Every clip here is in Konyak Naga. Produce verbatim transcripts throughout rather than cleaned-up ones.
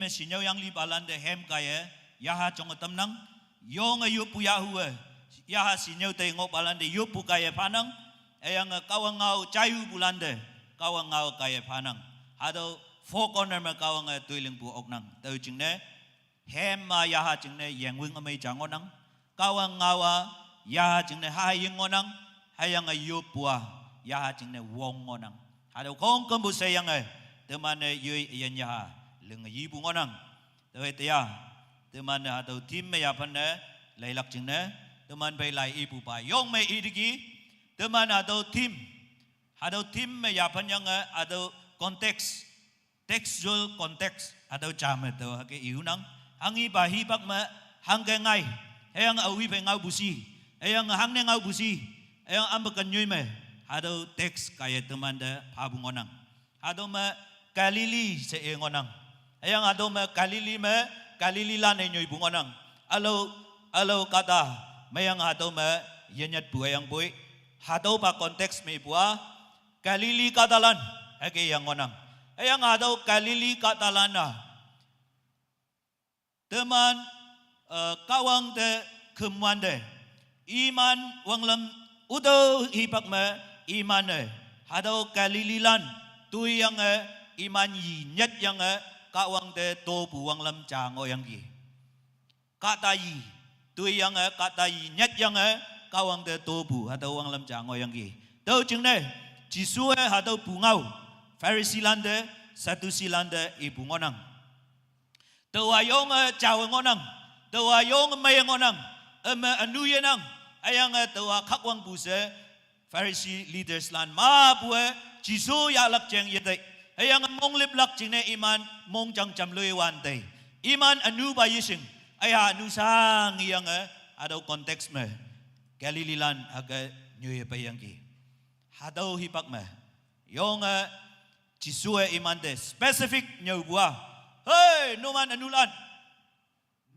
me shinyüo yang lipalan te hem kaiye, yaha jonge tamnang, yonge yoppu yahu-e, yaha shinyüo te ngohpalan te yoppu kaiye phanang, hüyange Kahwang ngao jaihupulan te, Kahwang ngao kaiye phanang. Hatüo four corner me Kahwange toilingpu oknang. Tüo jingne, hem-a yaha jingne yengwing ümei ja ngohnang. Kahwang ngao-a yaha jingne haying ngohnang. Hüyange yoppu-a yaha jingne wong ngohnang. Hatüo khongkümpu sheyange, teman-e yoi üyin yaha linge yipu ngohnang. Tüokhei teya, teman-e hatüo theme me yaphan ne, leilak jingne, teman phei lai ipupa yong me iteki, teman hatüo theme, hatüo theme me yaphan yange, hatüo context, textual context, hatüo ja me tao hüke ihunang, hanghipa hipak me, hangke ngai, hüyange aohi phei ngaopu shi, hüyange hangne ngaopu shi, hüyange ampe ken nyoi me, hatüo text kaiye teman te phapu ngohnang. Hatüo me Galilee she i ngohnang. Hüyange hatüo me Galilee me, Galileelan-e nyoipu ngohnang. Ülao, ülao kahta, meyange hatüo me yenyatpu hüyangpoi. Hatüopa context me ipu-a, Galilee kahtalan, hüke yang ngohnang. Hüyange hatüo Galilee kahtalan-a, teman, eh, Kahwang te khümwante, iman wanglam ütüo hipak me iman-e, hatüo Galileelan, toiyange, iman yi nyatyange, Kahwang te topu wanglam ja ngohyangki. Kahta yi, toiyange, kahta yi nyatyange, Kahwang te topu, hatüo wanglam ja ngohyangki. Tüo jingne, Jesuwe hatüo pungao, Phariseelan te, Sadduceelan te ipu ngohnang. Taowa yonge jawe ngohnang, taowa yonge meiye ngohnang, üme ünu yenang, hüyange taowa khakwangpu she, Pharisee leaderslan mepu-e, Jesu yahlak jeng yetei, hüyange mongliplak jingne iman mongjang jamloi wante, iman ünupa yeshing, hüya ünu sha ngeyange, hatüo context me, Galileelan hüke nyoiye peiyangki. Hatüo hipak me, yonge, Jesuwe imante specific nyüopu-a, hei, numan ünulan,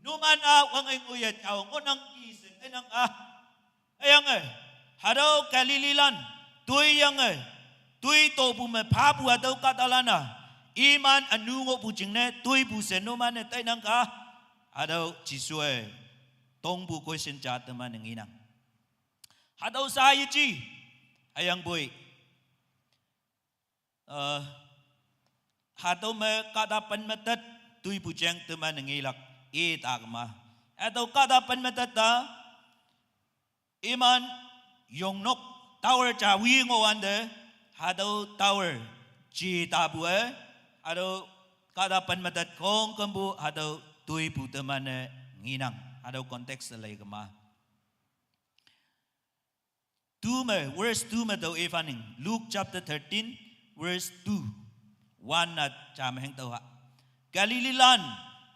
numan-a wang-e ngoiye jao ngohnangki she inang-a. Hüyange, hatüo Galileelan, toiyange, toi topu me phapu hatüo kahtalan-a, iman ünu ngohpu jingne toipu she numan-e tainang ka. Hatüo Jesuwe tongpu question ja teman-e ngenang. Hatüo sha yeji, hüyangpoi, eh, hatüo me kahta pen me tet toipu jeng teman-e ngelak, i ta kema. Hatüo kahta pen me tet ta, iman yongnok tower ja wi ngohwante, hatüo tower je tapu-e, hatüo kahta pen me tet khongkümpu hatüo toipu teman-e ngenang, hatüo context te lei kema. Two me, verse two me tao iphaning, Luke chapter thirteen, verse two. One na ja me heng tüo ha. Galileelan,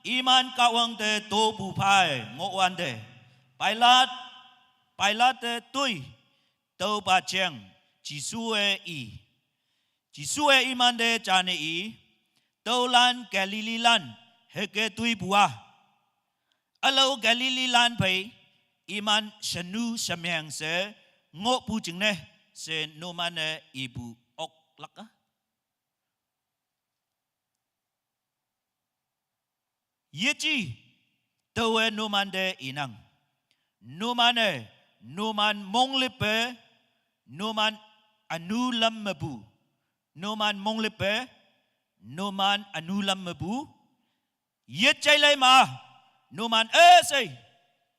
iman Kahwang te topu phei ngohwante, Pilate, Pilate te toi, tüopa jeng, Jesuwe i. Jesuwe imante jane i, tüolan Galileelan hüke toipu-a, ülao Galileelan phei, iman shenu shemeng she, ngohpu jingne, she numan-e ipu oklak-a. Yeji, taowe numante inang. Numan-e, numan monglippe, numan ünu lam mepu. Numan monglippe, numan ünu lam mepu. Yejai lai ma, numan üshei.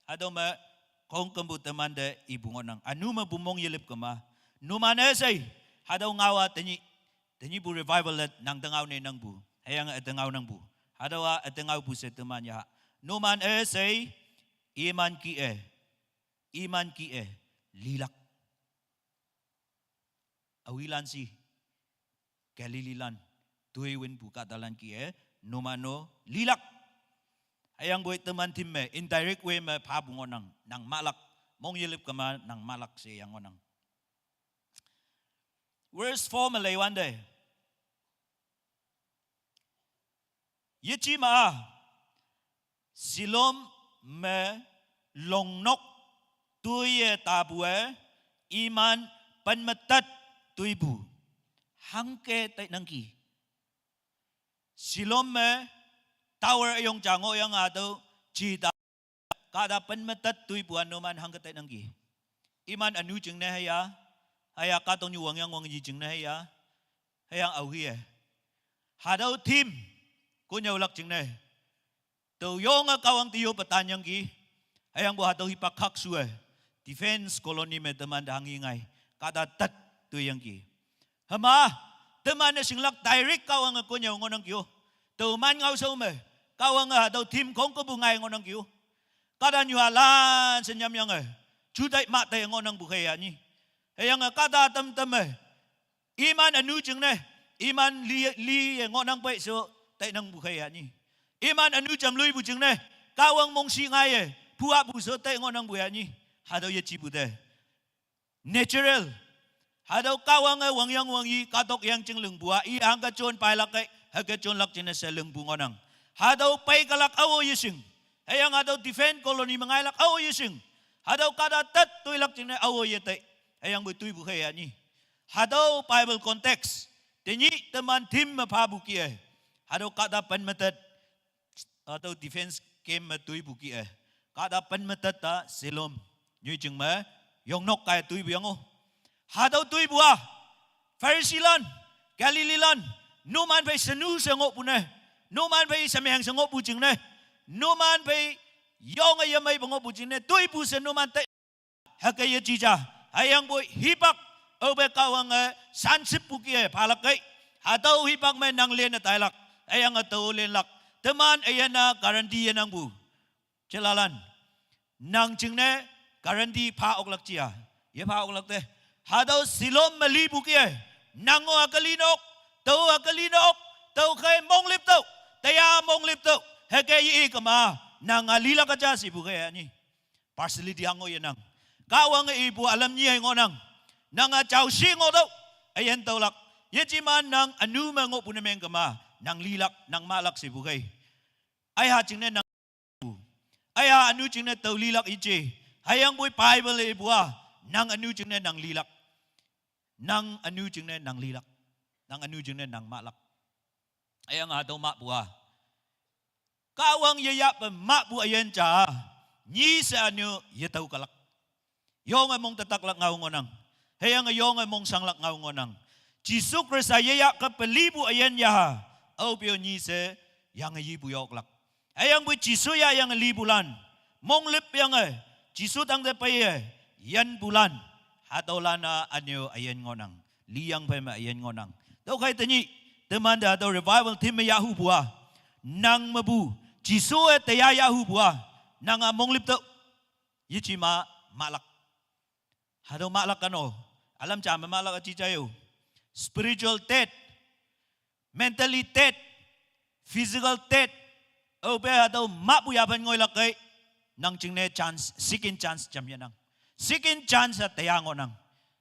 Hatüo me khongkümpu temante ipu ngohnang. Ünu mepu mong yelip kema. Numan üshei. Hatüo ngao-a tenyih, tenyihpu revival-e nang te ngao ne nangpu. Hüyange üte ngao nangpu. Hatüo-a üte ngaopu she teman yaha. Numan üshei, iman kih-e. Iman kih-e. Lilak. Aohilan shi, Galileelan, toi winpu kahtalan kih-e, numan-o, lilak. Hüyangpoi teman theme me, indirect way me phapu ngohnang, nang mahlak, mong yelip kema nang mahlak she yang ngohnang. Verse four me leiwante. Yeji ma-a, Siloam me longnok toiye tapu-e, iman pen me tet toipu. Hangke tainangki. Siloam me tower üyong ja ngohyange hatüo jita kahta pen me tet toipu-a numan hangke tainangki. Iman ünu jingne hüya, hüya kahtoknyu wangyang wangyi jingne hüya, hüyange aohe-e. Hatüo theme konnyüolak jingne tao yonge Kahwang te yoppe tanyangki. Hüyangpoi hatüo hipak khakshu-e defense colony me teman te hanghi ngai kahta tet toiyangki. Hüma, teman-e shinglak direct Kahwange konnyüo ngohnangki-o. Tao man ngaoshao me Kahwange hatüo theme khongkepu ngai ngohnangki-o. Kahta nyuhalan she nyamyange jutai mah tai ngohnangpu khei ya nyi. Hüyange kahta tamtam me iman ünu jingne, iman li, li-e ngohnang pei she tainangpu khei ya nyi. Iman ünu jamloipu jingne, Kahwang mongshih ngaiye phuahpu she tai ngohnangpu ya nyi. Hatüo yejipu te natural. Hatüo Kahwange wangyang wangyi kahtok yang jing lingpu-a i hangke jon peilak kei, hüke jonlak jingne she lingpu ngohnang. Hatüo peikalak ao yeshing, hüyange hatüo defense colony me ngailak ao yeshing, hatüo kahta tet toilak jingne ao yetei, hüyangpoi toipu khei ya nyi. Hatüo Bible context tenyih teman theme me phapu kih-e, hatüo kahta pen me tet, hatüo defense camp me toipu kih-e, kahta pen me tet ta Siloam nyoijing me yongnok kaiye toipu yang-o. Hatüo toipu-a Phariseelan, Galileelan, numan phei shenu she ngohpu ne, numan phei shemeng she ngohpu jingne, numan phei yonge yemeipu ngohpu jingne toipu she numan te hüke yeji ja. Hüyangpoi hipak aope Kahwange sanshippu kih-e phalak kei. Hatüo hipak me nang lenne tailak, hüyange tao lenlak, teman üyin-a guarantee yenangpu jelalan, nang jingne guarantee pha oklak jia, yepha oklak te. Hatüo Siloam me lipu kih-e, nang-o hüke linok, tao hüke linok, tüokhei monglüp tüoh, taya monglüp tüoh, hüke ye-i kema, nang-a lilak ja shepu khei ya nyi. Personality hango yenang. Kahwange ipu ülam nyi hei ngohnang. Nang-a jaoshi ngohtüoh, üyin tüolak. Yejiman nang ünu me ngohpu ne meng kema, nang lilak, nang mahlak shepu khei. Aiha jingne nang, aiha ünu jingne tao lilak yeje. Hüyangpoi Bible ipu-a, nang ünu jingne nang lilak, nang ünu jingne nang lilak, nang ünu jingne nang mahlak. Hüyange hatüo mahpu-a Kahwang yeyahpe mahpu üyin ja, nyi she üne-o yetao kalak. Yonge mong tetaklak ngao ngohnang. Hüyange yonge mongshanglak ngao ngohnang. Jesu Khrista yeyahke pelipu üyin yaha, aope-o nyi she yange yipu yoklak. Hüyangpoi Jesu yahyange lipulan, monglüp yange, Jesu tangte peiye yinpulan, hatüolan-a üne-o üyin ngohnang. Liyang phei me üyin ngohnang. Tüokhei tenyih, temante hatüo revival theme me yahhupu-a, nang mepu Jesu-e teya yahhupu-a, nang-a monglüp tüoh, yejema mahlak. Hatüo mahlak kano, ülam ja me mahlak üji jai-o. Spiritual death, mentally death, physical death, aope hatüo mahpu yaphen ngoilak kei, nang jingne chance, second chance jam yenang. Second chance-a teya ngohnang.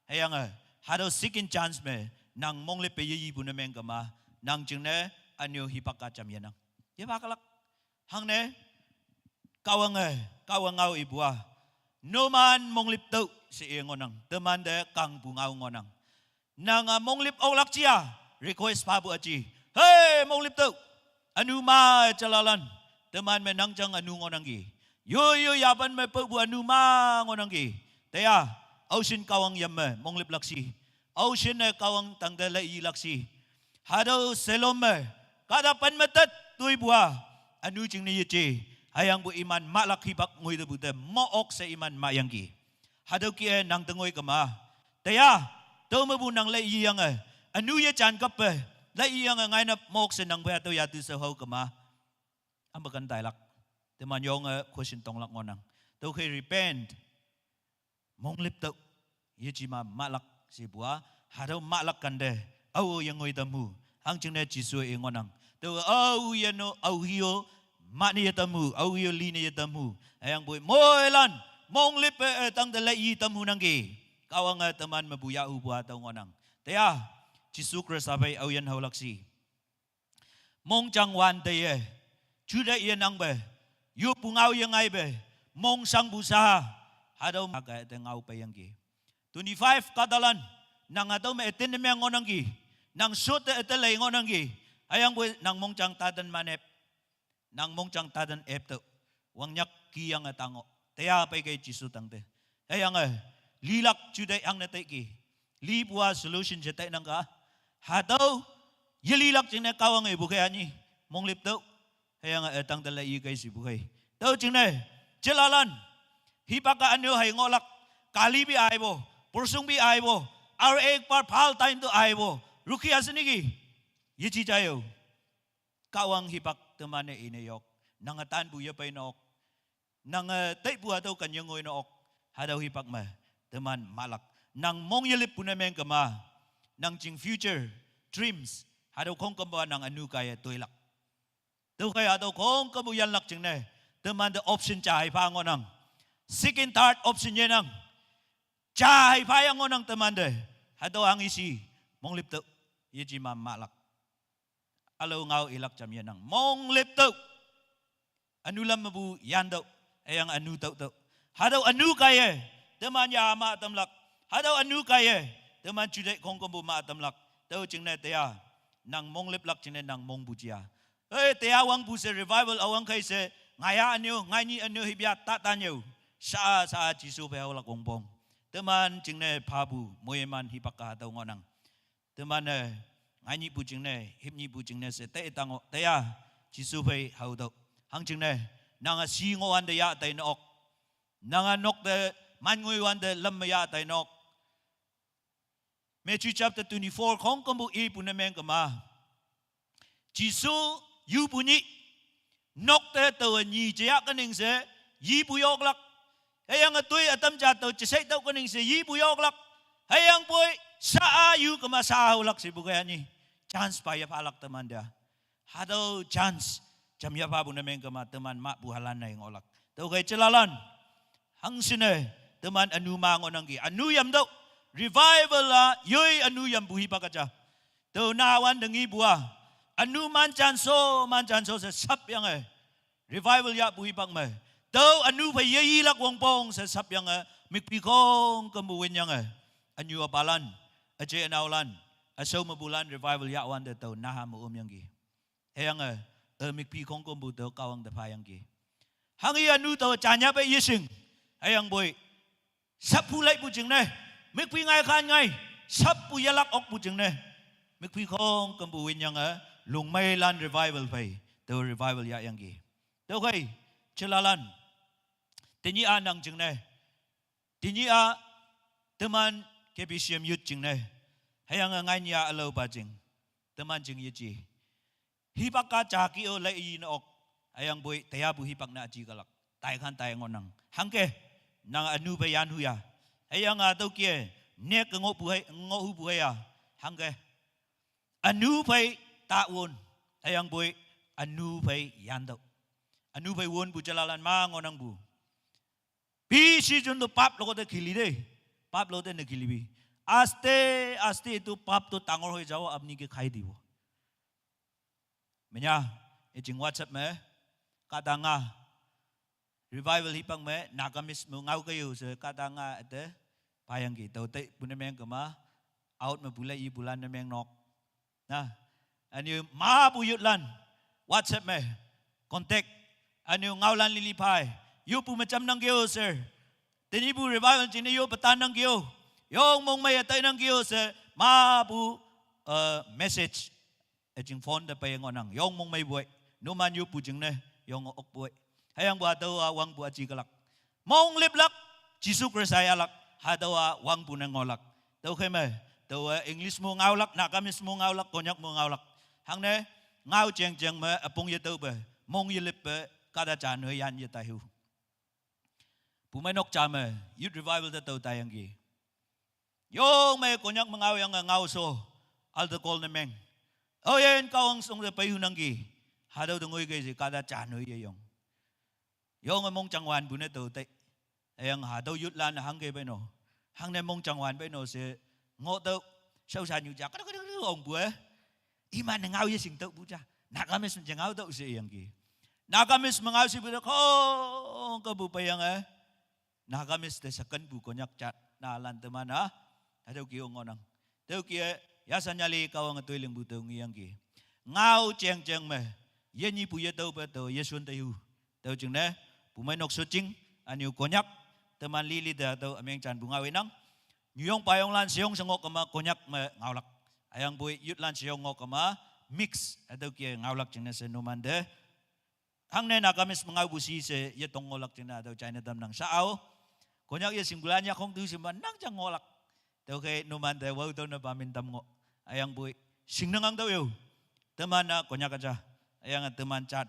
Hüyange hatüo second chance me nang monglüppe yeyipu ne meng kema, nang jingne üne-o hipak-a jam yenang. Yepa kalak. Hangne, Kahwange, Kahwang ngao ipu-a, numan monglüp tüoh she i ngohnang, temante kangpu ngao ngohnang. Nang-a monglüp oklak jia, request phapu üji. Hei, monglüp tüoh. Ünu ma jalalan. Teman me nang jang ünu ngohnangki. Yo, yo, yapan me pehpu ünu ma ngohnangki. Teya, aoshin Kahwang yam me monglüplak shi. Aoshin-e Kahwang tangte leiyilak shi. Hatüo Siloam me, kahta pen me tet toipu-a, ünu jingne yeje. Hüyangpu iman mahlak hipak ngoi tepu te, mo-ok she iman mahyangki. Hatüo kih-e nang te ngoi kema. Teya, tüo mepu nang leiyiyange, ünu yejan kappe, leiyiyange ngainap mo-ok she nang phei hatüo yatu she hao kema. Ampe kan tailak. Teman yonge question tonglak ngohnang. Tüokhei repent. Monglüp tüoh. Yejema mahlak shepu-a, hatüo mahlak kante, ao yengoi tamhu. Hangjingne Jesu i ngohnang. Tüo ao yeno, ao hi-o, mahne yetamhu, ao hi-o line yetamhu. Hüyangpoi moilan, monglüppe, eh, tangte leiyi tamhu nangki. Kahwange teman mepu yahhupu-a tüo ngohnang. Teya, Jesu Khrista phei aoyin haolak shi. Mongjang wante ye, juteih yenangpe, yoppu ngao yengaipe, mongshangpu sha, hatüo ma ke te ngao peiyangki. Twenty-five kahtalan, nang hatüo me ütin ne meng ngohnangki, nang shotte üte lei ngohnangki, hüyangpoi nang mongjang taten manep. Nang mongjang taten eptüoh. Wangnyak kiyange tangoh. Teya peikei Jesu tangte. Hüyange, lilak juteih hangne teihki. Lipu-a solution she teinangka. Hatüo, yelilak jingne Kahwange ipu khei anyi. Monglüptüoh. Hüyange, eh, tangte le ikei shipu khei. Tüo jingne, jelalan. Hipak-a üne hei ngohlak. Kali pi aipo. Porsung pi aipo. Aor ek bar phal time to aipo. Rukhi aseniki. Yeji jayao. Kahwang hipak teman-e ine yok. Nange tanpu yepei nok. Nange teipu hatüo kan yengoi nok. Hatüo hipak me. Teman mahlak. Nang mong yelippu ne meng kema. Nang jing future dreams. Hatüo khongkümpu-a nang ünu kaiye toilak. Tüokhei hatüo khongkümpu yanlak jingne. Temante option ja hei pha ngohnang. Second, third option yenang. Ja hei pha yang ngohnang temante. Hatüo hanghe shi. Monglüptüoh. Yeji ma mahlak. Ülao ngao ilak jam yenang. Monglüptüoh. Ünu lam mepu yantüoh. Hüyange ünu tüohtüoh. Hatüo ünu kaiye. Teman ya ma tamlak. Hatüo ünu kaiye. Teman juteih khongkümpu ma tamlak. Tüo jingne teya. Nang monglüplak jingne nang mongpu jia. Hei, teya wangpu she revival üwangkhei she. Ngaiya ünu, ngainyi ünu hipya tatanyeo. Sha, sha Jesu phei haolak wongpong. Teman jingne phapu, moiman hipak-a hatüo ngohnang. Teman-e, ngainyipu jingne, hipnyipu jingne she, tei tangoh, teya, Jesu phei haotüoh. Hangjingne, nange shi ngohwante yah tai nok. Nange nokte, man ngoiwante lam me yah tai nok. Matthew chapter twenty-four, khongkümpu ipu ne meng kema. Jesu, yupu nyih, nokte taowe nyi jeyah kening she, yipu yoklak. Hüyange toi ütam ja tao jesei tüoh kening she, yipu yoklak. Hüyangpoi, sha-a yu kema sha haolak shepu kaiyanyi. Chance pa yephalak temante. Hatüo chance, jam yephapu ne meng kema teman mahpu halan-e ngohlak. Tüokhei jelalan. Hangshinne, teman ünu ma ngohnangki. Ünu yamtüoh, revival-a, yoi ünu yampu hipak-a ja. Tüo naowante ngipu-a. Ünu man jansho, man jansho she sapyange. Revival yahpu hipak me. Tüo ünu phei yeyilak wongpong she sapyange. Mükphi khongkümpu winyange. Ünu üpalan, üje ünaolan, üshao mepulan revival yahwante tao naha me omyangki. Hüyange, eh, mükphi khongkümpu tao Kahwang te phayangki. Hanghe ünu tao janya pei yeshing. Hüyangpoi, sappu laipu jingne. Mükphi ngai khan ngai. Sappu yelak okpu jingne. Mükphi khongkümpu winyange, lungmeilan revival phei. Tao revival yahyangki. Tüokhei, jelalan. Tenyih-a nang jingne. Tenyih-a teman K B C M youth jingne. Hüyange ngainyi-a ülaopa jing. Teman jing yeji. Hipak-a jaki-o lai-i ne ok. Hüyangpoi teyapu hipak ne üji kalak. Taikhan tai ngohnang. Hangke. Nang ünu phei yanhu ya. Hüyange tüoke. Nek ngohpu hei, ngohhupu hei ya. Hangke. Ünu phei ta won. Hüyangpoi ünu phei yantüoh. Ünu phei wonpu jelalan ma ngohnangpu. Pi shi jun to pap loko te kili de. Pap lo te ne kili pi. Aste, aste to pap to tangor hoi jao apni ke khai dibo. Menya, ejing WhatsApp me, kahta nga, revival hipak me, Nagamese me ngao ke yo she, kahta nga ete, phayangki, tao teipu ne meng kema, out mepu lai-ipulan ne meng nok. Na, ünyu mapu youthlan, WhatsApp me, contact, ünyu ngaolan lili phai, yopu me jamnangkeo sir. Tenyihpu revival jingne yo petannangkeo, yong mongmei-e tainangkeo she, mapu, eh, message, eh, jing phone te pei ngohnang, yong mongmeipu-e, numan yopu jingne, yong okpu-e. Hüyangpu hatüowa wangpu üji kalak. Mongliplak, Jesu Khrista yahlak, hatüowa wangpu ne ngohlak. Tüokhei me, taowe English mo ngaolak, Nagamese mo ngaolak, Konyak mo ngaolak. Hangne, ngao jeng jeng me, üpong yetüope, mong yelippe, kahta ja noi yan yetaihu. Pumeinok ja me, youth revival te tao taiyangki. Yong me Konyak me ngaoyange ngao sho, altar call ne meng. Aoyin Kahwang shong te peihunangki, hatüo te ngoikei she kahta ja noi yeyong. Yonge mongjang wanpu ne tao tei. Hüyange hatüo youthlan hangke pei no. Hangne mongjang wan pei no she ngohtüoh, shaoshanyu ja, kadao kadao kadao ongpu-e. Iman-e ngao yeshing tüohpu ja. Nagamese me je ngao tüoh she yangki. Nagamese me ngao shipu te khongkümpu peiyange. Nagamese te shekenpu Konyak jat naolan teman-a. Hatüo ke-o ngohnang. Tüoke, yashan yali Kahwange toi lingpu tüo ngeyangki. Ngao jeng jeng me, Yenyipu yetüope tao yeshon teihu. Tüo jingne, pumeinok shotjing, ünyu Konyak, teman lili te tüo ümeng janpu ngao inang. Nyuyong payonglan sheyong she ngoh kema Konyak me ngaolak. Hüyangpoi youthlan sheyong ngoh kema mix, hatüo ke ngaolak jingne she numante. Hangne Nagamese me ngaopu shi she yetong ngohlak jingne hatüo jaine tamnang sha-ao. Konyak yeshingpulan yakhong tu shima nang jang ngohlak. Tüokhei numante wao tüone pamin tam ngoh. Hüyangpoi shingnang ang tüo yo. Teman-a Konyak aja. Hüyange teman jat.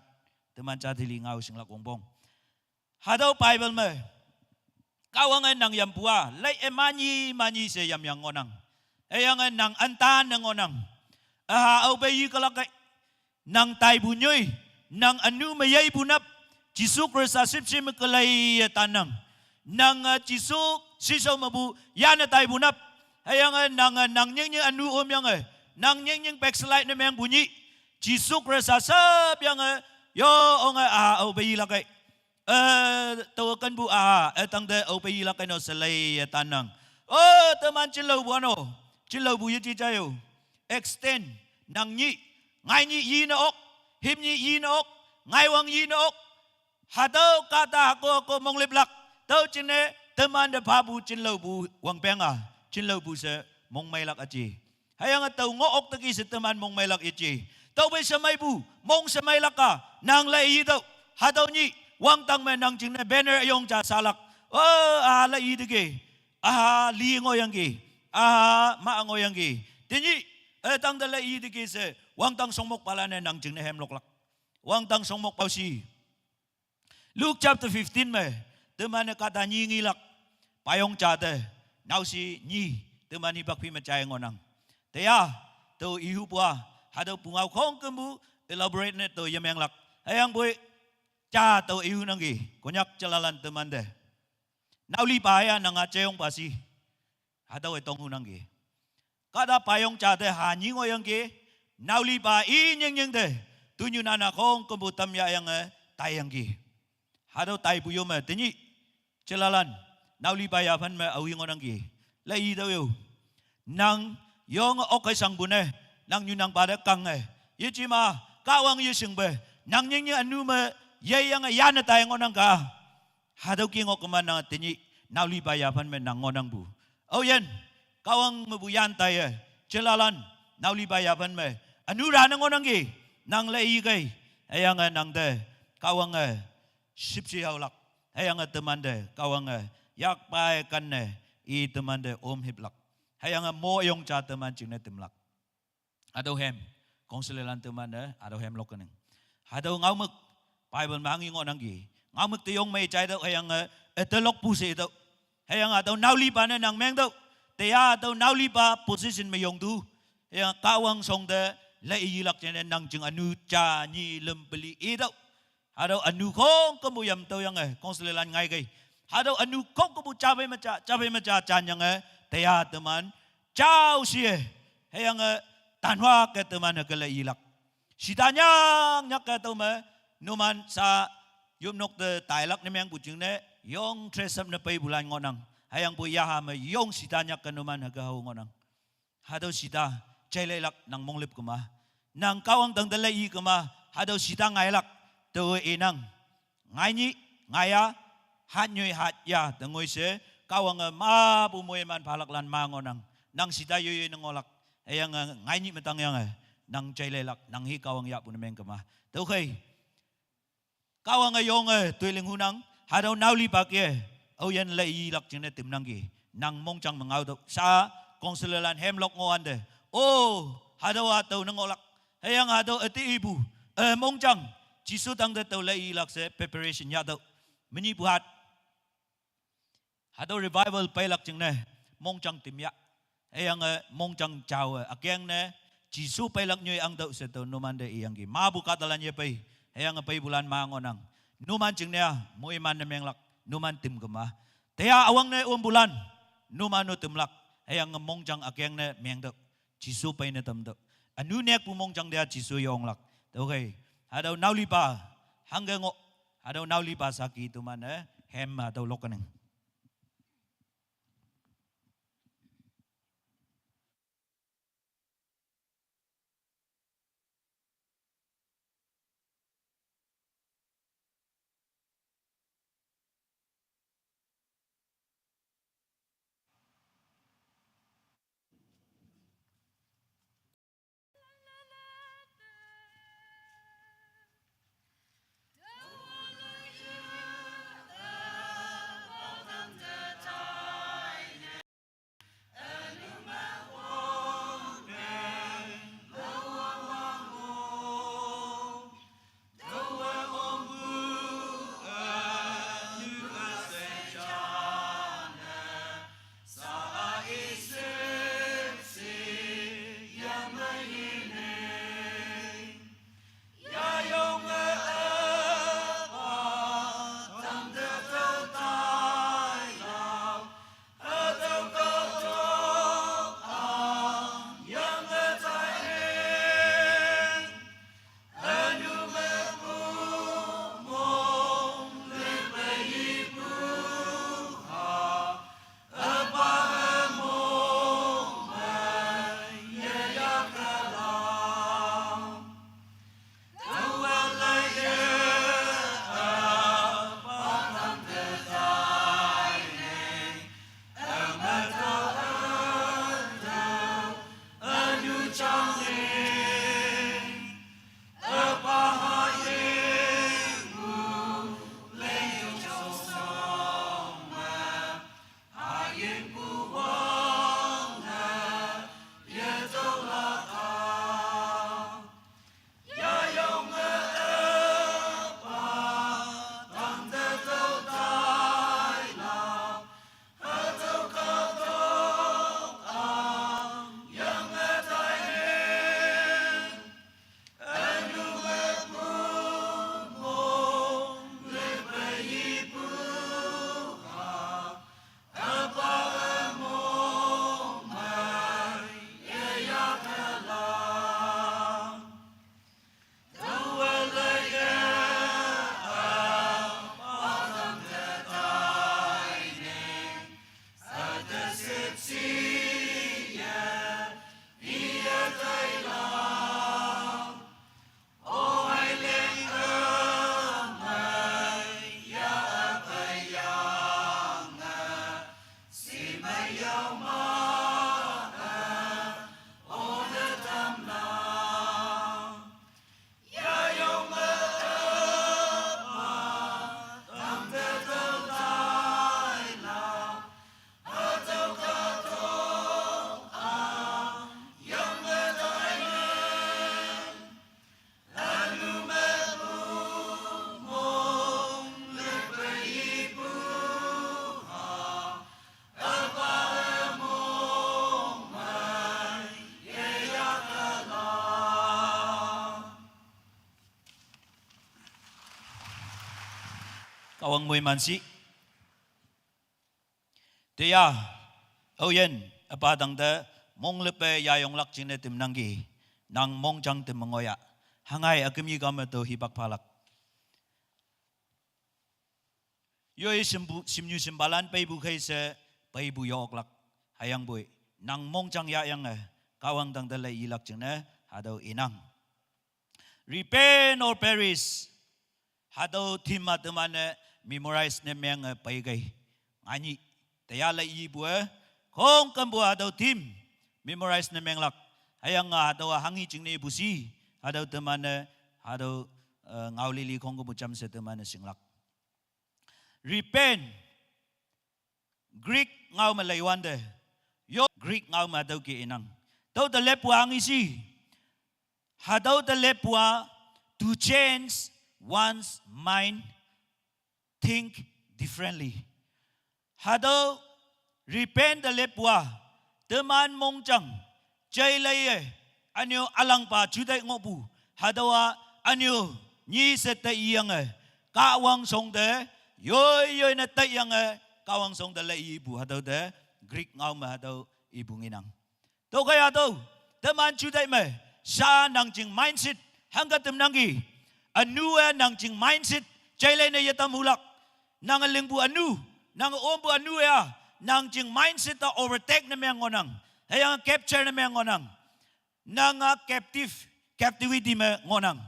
Teman jat hili ngao shinglak wongpong. Hatüo Bible me, Kahwange nang yampu-a, lei-e manyi manyi she yamyang ngohnang. Hüyange nang üntan ne ngohnang. Üha aope yi kelak kei. Nang taipu nyoi, nang ünu me yeipu nap, Jesu Khrista shüpshe me kelei-e tannang. Nang, eh, Jesu shishao mepu yane taipu nap. Hüyange nang, eh, nang nyingnying ünu omyange, nang nyingnying backslide ne mengpu nyih. Jesu Khrista shüpyange, yo onge üha aope yilak kei. Eh, tao kenpu üha, eh, tangte aope yilak kei no she lei-e tannang. Oh, teman jinlaopu ano, jinlaopu yeji ja yo. Extend, nang nyih, ngai nyih yine ok, hip nyih yine ok, ngaiwang yine ok. Hatüo kahta hako hako monglüplak. Tüo jingne temante phapu jinlaopu wangpeng-a, jinlaopu she mongmeilak üji. Hüyange tao ngoh ok teki she teman mongmeilak yeji. Taope shemeipu, mong shemeilak-a, nang lei yitüoh. Hatüo nyih, wangdang me nang jingne banner üyong ja shalak. Oh, üha lei yi teki. Üha li ngohyangki. Üha ma ngohyangki. Tenyih, eh, tangte lei yi teki she, wangdang shongmokpalan-e nang jingne hemloklak. Wangdang shongmokpao shi. Luke chapter fifteen me, teman-e kahta nyi ngelak, payong ja te, naoshi nyi, teman hipak phi me jai ngohnang. Teya, tüo ihupu-a, hatüo pungao khongkümpu, elaborate ne tüo yemenglak. Hüyangpoi, ja tüo ihunangki, Konyak jalalan temante. Naolipa ya nang-a jeyongpa shi. Hatüowe tonghu nangki. Kahta payong ja te ha nyi ngohyangki, naolipa i nyingnying te, tunyu nana khongkümpu tam yahyange, taiyangki. Hatüo taipu yo me, tenyih, jalalan, naolipa yaphan me aohi ngohnangki. Lei yi tüo yo. Nang, yonge okkei shangpu ne, nang nyu nangpa te kange. Yejema, Kahwang yeshingpe, nang nyingnying ünu me, yeyange yane tai ngohnang ka. Hatüo ki ngoh kema nang tenyih, naolipa yaphan me nang ngohnangpu. Aoyin, Kahwang mepu yan taiye, jalalan, naolipa yaphan me, ünu rane ngohnangki, nang lei yi kei, hüyange nangte, Kahwange, shüpshe haolak, hüyange temante, Kahwange, yakpai kanne, i temante om hiplak, hüyange mo yong ja teman jingne tümlak. Hatüo hem, councilorlan teman-e, hatüo hem lok kenang. Hatüo ngaomük, Bible me hanghi ngohnangki. Ngaomük te yong mei jaitüoh, hüyange, eh, üte lokpu she tüoh. Hüyange hatüo naolipa ne nang mengtüoh. Teya hatüo naolipa position me yongtu. Hüyange Kahwang shong te, lei yilak jingne nang jing ünu ja nyi lüm peli itüoh. Hatüo ünu khongkümpu yam tüoyange, councilorlan ngai kei. Hatüo ünu khongkümpu japei me ja, japei me ja janyange, teya teman, jao shie, hüyange, tanhua ke teman hüke lei yilak. Shita nyak nyak ke tüo me, numan sha, yopnok te tailak ne mengpu jingne, yong dress up ne peipulan ngohnang. Hüyangpoi yaha me yong shita nyak ke numan hüke hao ngohnang. Hatüo shita, jaileilak nang monglüp kema. Nang Kahwang tangte lei yi kema, hatüo shita ngailak, tao inang. Ngai nyih, ngaiya, hat nyoi hat ya, te ngoi she, Kahwange mapu moiman phalaklan ma ngohnang. Nang shita yoiyoi ne ngohlak, hüyange ngai nyih me tangyange, nang jaileilak, nang hi Kahwang yahpu ne meng kema. Tüokhei, Kahwange yonge toiling hunang, hatüo naolipa ke, aoyin lei yilak jingne tümnangki, nang mongjang me ngaotüoh, sha, councilorlan hemlok ngohwante, oh, hatüo-a tao ne ngohlak, hüyange hatüo üte ipu, eh, mongjang, Jesu tangte tao lei yilak she preparation yahtüoh, menyihpu hat. Hatüo revival peilak jingne, mongjang tüm yah. Hüyange mongjang jaowe, ükengne, Jesu peilak nyoi angtüoh she tüo numante iyangki. Mapu kahtalan yepei, hüyange peipulan ma ngohnang. Numan jingne-a, moiman ne menglak, numan tüm kema. Teya üwangne ompulan, numan-o tümlak, hüyange mongjang ükengne mengtüoh. Jesu peine tamtüoh. Ünu nekpu mongjang te-a Jesu yeonglak. Tüokhei, hatüo naolipa, hangke ngoh, hatüo naolipa saki teman-e, hem hatüo lok kenang. Kahwang moiman shi. Teya, aoyin, üpa tangte, monglüppe yayonglak jingne temnangki, nang mongjang tem me ngoh ya. Hanghe üküm yikame tüo hipak phalak. Yoi shimpu, shimnyu shimpalan peipu khei she, peipu yoklak. Hüyangpoi, nang mongjang yahyange, Kahwang tangte lei yilak jingne, hatüo inang. Repent or perish. Hatüo theme-a teman-e memorize ne menge peikei. Nganyih, teya lei yipu-e, khongkümpu hatüo theme memorize ne menglak. Hüyange hatüowa hanghi jingne ipu shi, hatüo teman-e, hatüo, eh, ngao lili khongkümpu jamshe teman-e shinglak. Repent. Greek ngao me leiwante. Yo Greek ngao me hatüo ke inang. Tüo te leppu-a hanghi shi. Hatüo te leppu-a to change one's mind, think differently. Hatüo repent te leppu-a, teman mongjang, jaileiye, ünyu ülangpa jutai ngohpu, hatüowa ünyu nyi she taiyange, Kahwang shong te, yoi yoi ne taiyange, Kahwang shong te lei yipu, hatüo te, Greek ngao me hatüo ipu ngenang. Tüokhei hatüo, teman jutai me, sha nang jing mindset, hangke temnangki, ünu-e nang jing mindset, jailei ne yetam hulak, nange lingpu ünu, nange ompu ünu-a, nang jing mindset te overtake ne meng ngohnang, hüyange capture ne meng ngohnang. Nanga captive, captivity me ngohnang.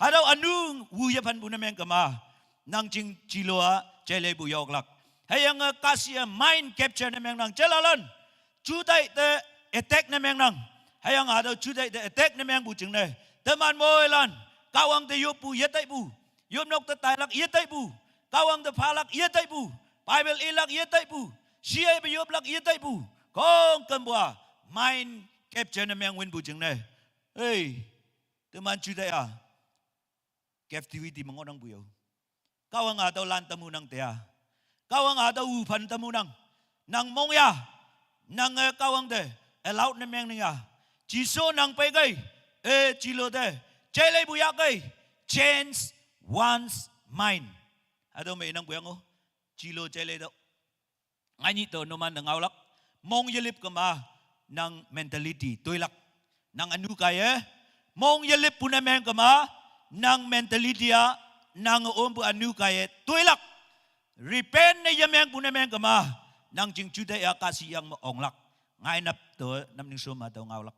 Hatüo ünu wu yephanpu ne meng kema. Nang jing jilo-a jaileipu yoklak. Hüyange kahshih-e mind capture ne mengnang jailalan. Jutai te attack ne mengnang. Hüyange hatüo jutai te attack ne mengpu jingne, teman moilan, Kahwang te yoppu yetaipu, yopnok te tailak yetaipu, Kahwang te phalak yetaipu, Bible ilak yetaipu, shiepe yoplak yetaipu, khongkümpu-a mind capture ne meng winpu jingne, ei, teman jutai-a captivity me ngohnangpu yo. Kahwange hatüolan tamnang teya. Kahwange hatüo wuphan tamnang. Nang mong ya. Nange Kahwang te allowed ne meng ning ya. Jesu nang peikei, eh, jilo te, jaileipu yahkei, change one's mind. Hatüo me inangpu yang-o. Jilo jailei tüo. Nganyih tüo numan te ngaolak. Mong yelip kema, nang mentality toilak. Nang ünu kaiye, mong yelippu ne meng kema, nang mentality-a, nang ompu ünu kaiye toilak. Repent ne yemengpu ne meng kema, nang jing jutai-a kahshih yang me onglak. Ngainap tüo, namning shom-a tüo ngaolak.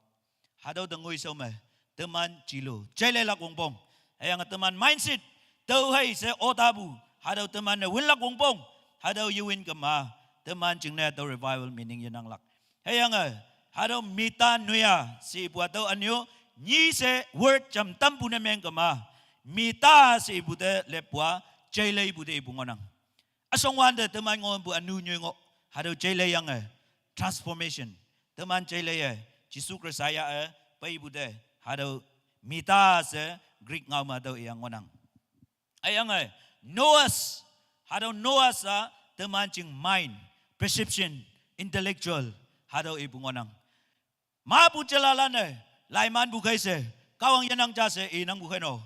Hatüo te ngoishao me, teman jilo jaileilak wongpong. Hüyange teman mindset, tüohei she otapu, hatüo teman-e winlak wongpong, hatüo yewin kema, teman jingne hatüo revival meaning yenanglak. Hüyange, hatüo metanoia she ipu hatüo ünyu, nyi she word jam tampu ne meng kema, meta she ipu te leppu-a, jaileipu te ipu ngohnang. Üshongwante teman ngohpu ünu nyoi ngoh, hatüo jaileiyange, transformation. Teman jaileiye, Jesu Khrista yah-e, peipu te, hatüo meta she Greek ngao me hatüo iyang ngohnang. Hüyange, nous, hatüo nous-a, teman jing mind, perception, intellectual, hatüo ipu ngohnang. Mapu jelalan-e, laimanpu khei she, Kahwang yenang ja she inangpu khei no.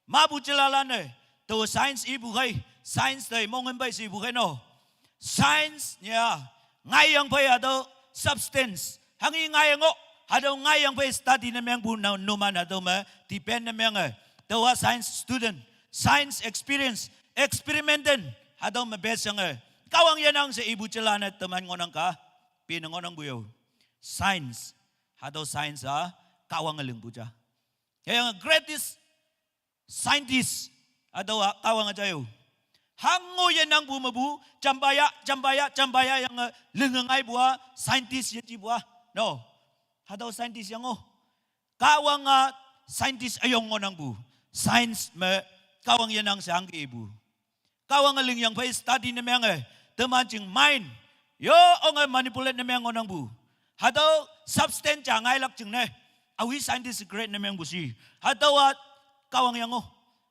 Mapu jelalan-e, tao science ipu khei, science te monghüm pei she ipu khei no. Science ya, ngaiyang phei hatüo substance, hanghi ngaiyango, hatüo ngaiyang phei study ne mengpu na numan hatüo me depend ne menge. Tüowa science student, science experience, experiment, hatüo me best yange. Kahwang yenang she ipu jelan-e teman ngohnang ka, pine ngohnangpu yo. Science, hatüo science-a, Kahwange lingpu ja. Hüyange greatest scientist, hatüowa Kahwange jai yo. Hango yenangpu mepu, jampaya, jampaya, jampaya yange linge ngaipu-a, scientist yejipu-a. No. Hatüo scientist yang-o. Kahwang-a scientist üyong ngohnangpu. Science me Kahwang yenang she hangke ipu. Kahwange lingyang phei study ne menge, teman jing mind, yo onge manipulate ne meng ngohnangpu. Hatüo substance ja ngailak jingne, aohi scientist grade ne mengpu shi. Hatüowa Kahwang yang-o.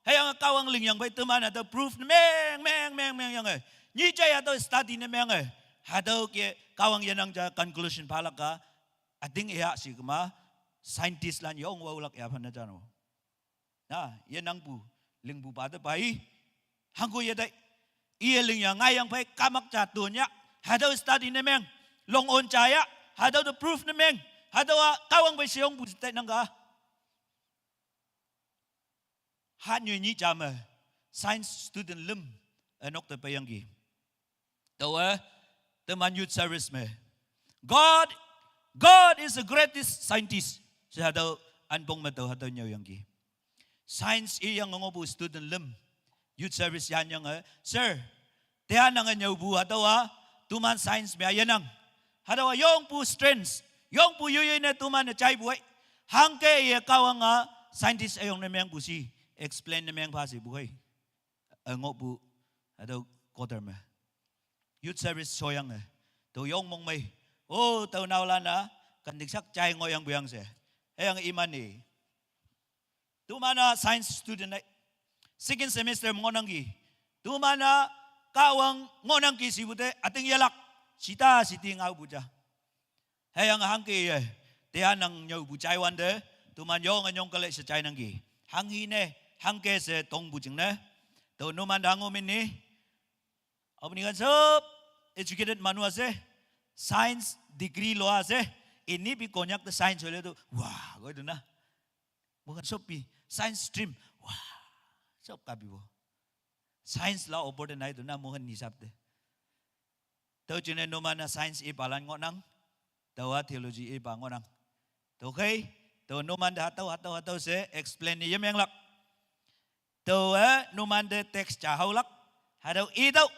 Hüyange Kahwang lingyang phei teman hatüo proof ne meng, meng, meng, meng yange, nyi jai hatüo study ne menge, hatüo ke Kahwang yenang ja conclusion phalak-a, üting iya shi kema, scientist lan yong waolak yaphan ne ja no. Na, yenangpu, lingpupa te pai, hangko yetai. Iye ling ya ngai yang phei kamak ja tun ya. Hatüo study ne meng. Long on ja ya. Hatüo te proof ne meng. Hatüowa Kahwang phei sheyongpu tai nang ka. Hatnyu nyih ja me science student lüm ünok te peiyangki. Taowe teman youth service me God, God is the greatest scientist she hatüo anpong me tao hatüo nyüoyangki. Science iyange ngohpu student lüm youth service yanyange, sir, teha nange nyüopu hatüowa toman science me yenang. Hatüowa yongpu strengths, yongpu yoiyoi ne toman-e jaipu ei. Hangke ye Kahwang-a scientist üyong ne mengpu shi explain ne meng pha shepu hei. Üngohpu hatüo quarter me youth service shoyange, tao yong mong mei, o, tao naolan-a kantik shak jai ngohyangpu yang she. Hüyange iman-e toman-a science student ei, second semester me ngohnangki. Toman-a Kahwang ngohnangki shepu te üting yelak, shita shiti ngaopu ja. Hüyange hangke ye teha nang nyüopu jaiwante, toman yonge nyong kale she jainangki. Hanghi ne, hangke she tongpu jingne, tao numan te ngoh min ni, aopu ni kan sop educated manu ase, science degree loa ase, ini pi Konyak te science hole tu, wa, koi tu na. Mokan sop pi science stream, wa, sop kapipo. Science la opor te nai tu na mokan nisap te. Tüo jingne numan-a science ipalan ngohnang, taowa theology ipa ngohnang. Tüokhei, tao numan te hatüo, hatüo, hatüo she explain ne yemenglak. Taowe numan te text ja haolak. Hatüo itüoh,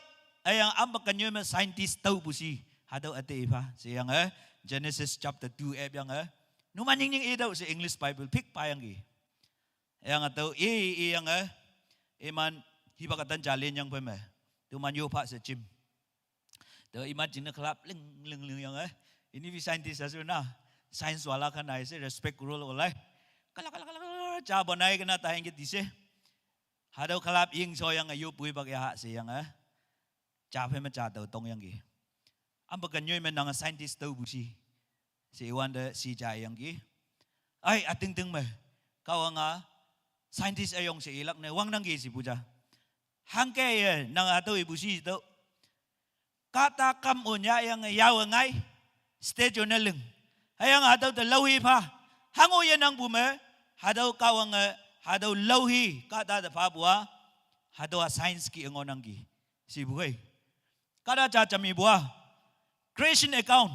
hüyange ampa kenyoi me scientist tüopu shi hatüo üte ipha sheyange, Genesis chapter two epyange, numan nying nying itüoh she English Bible phik phayangki. Hüyange tüo i, iyange, iman hipak atan ja linyang phei me, toman yo pha she jim. Tüo iman jingne club ling ling ling yange, ini pi scientist asu na, science wala khan ai she respect rule olai, kala kala kala kala ja banai kena tayangki ti she. Hatüo club ying shoyange yopu ipak yaha sheyange, ja phei me ja tao tongyangki. Ampa kenyoi me nange scientist tüopu shi she iwante shi ja iyangki. Ai, ütingting me Kahwang-a scientist üyong she ilak ne wangnangki shepu ja. Hangke ye nange hatüo ipu shi tüo, kahta kam on yahyange yawe ngai, stage on ne ling. Hüyange hatüo te laohi pha. Hango yenangpu me, hatüo Kahwange hatüo laohi kahta te phapu-a, hatüowa science ki ngohnangki shepu hei. Kahta ja jamipu-a, creation account,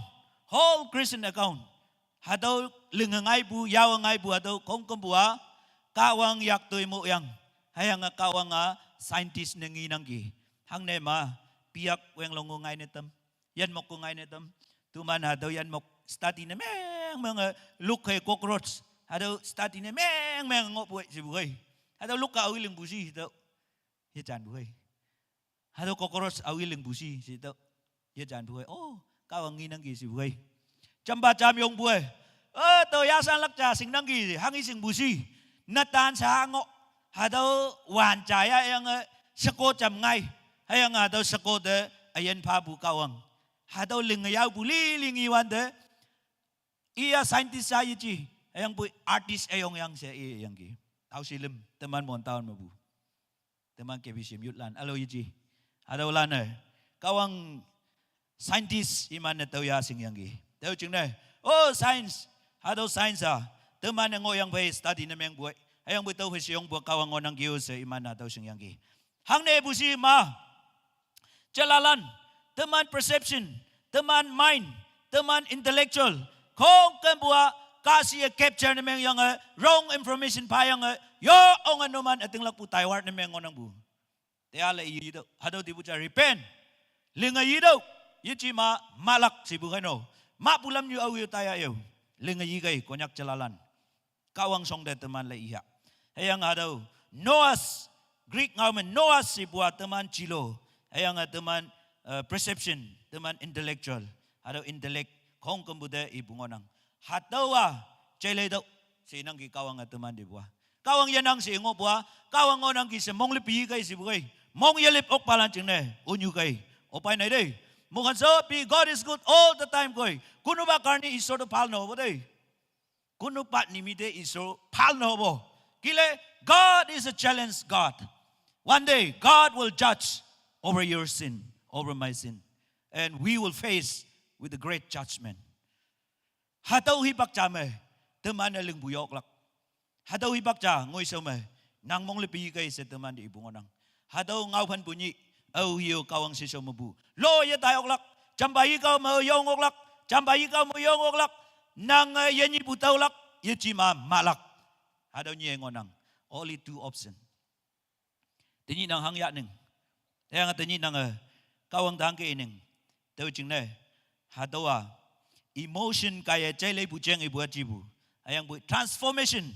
whole creation account, hatüo linge ngaipu, yawe ngaipu hatüo khongkümpu-a, Kahwang yak toi moyang. Hüyange Kahwang-a scientist ne ngenangki. Hangne ma, piyak wenglong-o ngaine tam, yinmok-o ngaine tam. Toman hatüo yinmok study ne meng menge, luk hei cockroach, hatüo study ne meng meng ngohpu hei shepu hei. Hatüo luk-a aoyi lingpu shi tüo, yejanpu hei. Hatüo cockroach aoyi lingpu shi she tüo, yejanpu hei. O, Kahwang ngenangki shepu hei. Jampa jam yongpu hei. O, tao yashanlak ja shingnangki hanghi shingpu shi. Netan sha ngoh. Hatüo wan ja yahyange, sheko jam ngai. Hüyange hatüo sheko te üyin phapu Kahwang. Hatüo linge yaopu li ling iwante, iya scientist sha yeji, hüyangpoi artist üyong yang she iyangki. Aoshi lüm, teman Mon town mepu, teman K B C M youth lan ülo yeji. Hatüolan-e, Kahwang scientist iman-e tüoya shingyangki. Tüo jingne, o science, hatüo science-a teman-e ngohyang phei study ne mengpu ei, hüyangpoi tüo phei sheyongpu Kahwang ngohnangki-o she iman-e hatüo shingyangki. Hangnepu shi ma, jalalan, teman perception, teman mind, teman intellectual, khongkümpu-a kahshih-e capture ne mengyange, wrong information phayange, yo onge numan ütinglakpu divert ne meng ngohnangpu. Teale itüoh, hatüo tipu ja repent, linge yitüoh, yeji ma, malak shepu kei no, mahpu lamnyu aowe-o taiya yo, linge yikei Konyak jalalan. Kahwang shongte teman le iya. Hüyange hatüo nous, Greek ngao me nous shepu-a teman jilo. Hüyange teman, eh, perception, teman intellectual. Hatüo intellect khongkümpu te ipu ngohnang. Hatüowa jaileitüoh she nangki Kahwange teman tepu-a. Kahwang yenang she ngohpu-a, Kahwang ngohnangki she mong lip yikei shepu kei. Mong yelip okpalan jingne, onyu kei. Opai nai te. Mokan sop pi, God is good all the time koi. Kunupa karne Isor to bhal nohopo te. Kunupa nimite Isor bhal nohopo. Kile, God is a jealous God. One day, God will judge over your sin, over my sin. And we will face with the great judgment. Hatüo hipak ja me, teman-e lingpu yoklak. Hatüo hipak ja ngoishao me, nang mong le pi kei she teman te ipu ngohnang. Hatüo ngaophenpu nyih, aohe-o Kahwang shishao mepu. Lo ye tai oklak, jampa yikao me yong oklak, jampa yikao me yong oklak, nange yenyihpu taolak, yejema mahlak. Hatüo nyih ngohnang. Only two option. Tenyih nang hangya ning. Hüyange tenyih nange, Kahwang te hangke ining. Tüo jingne. Hatüowa. Emotion kaiye jaileipu jeng ipu ajipu. Hüyangpoi transformation.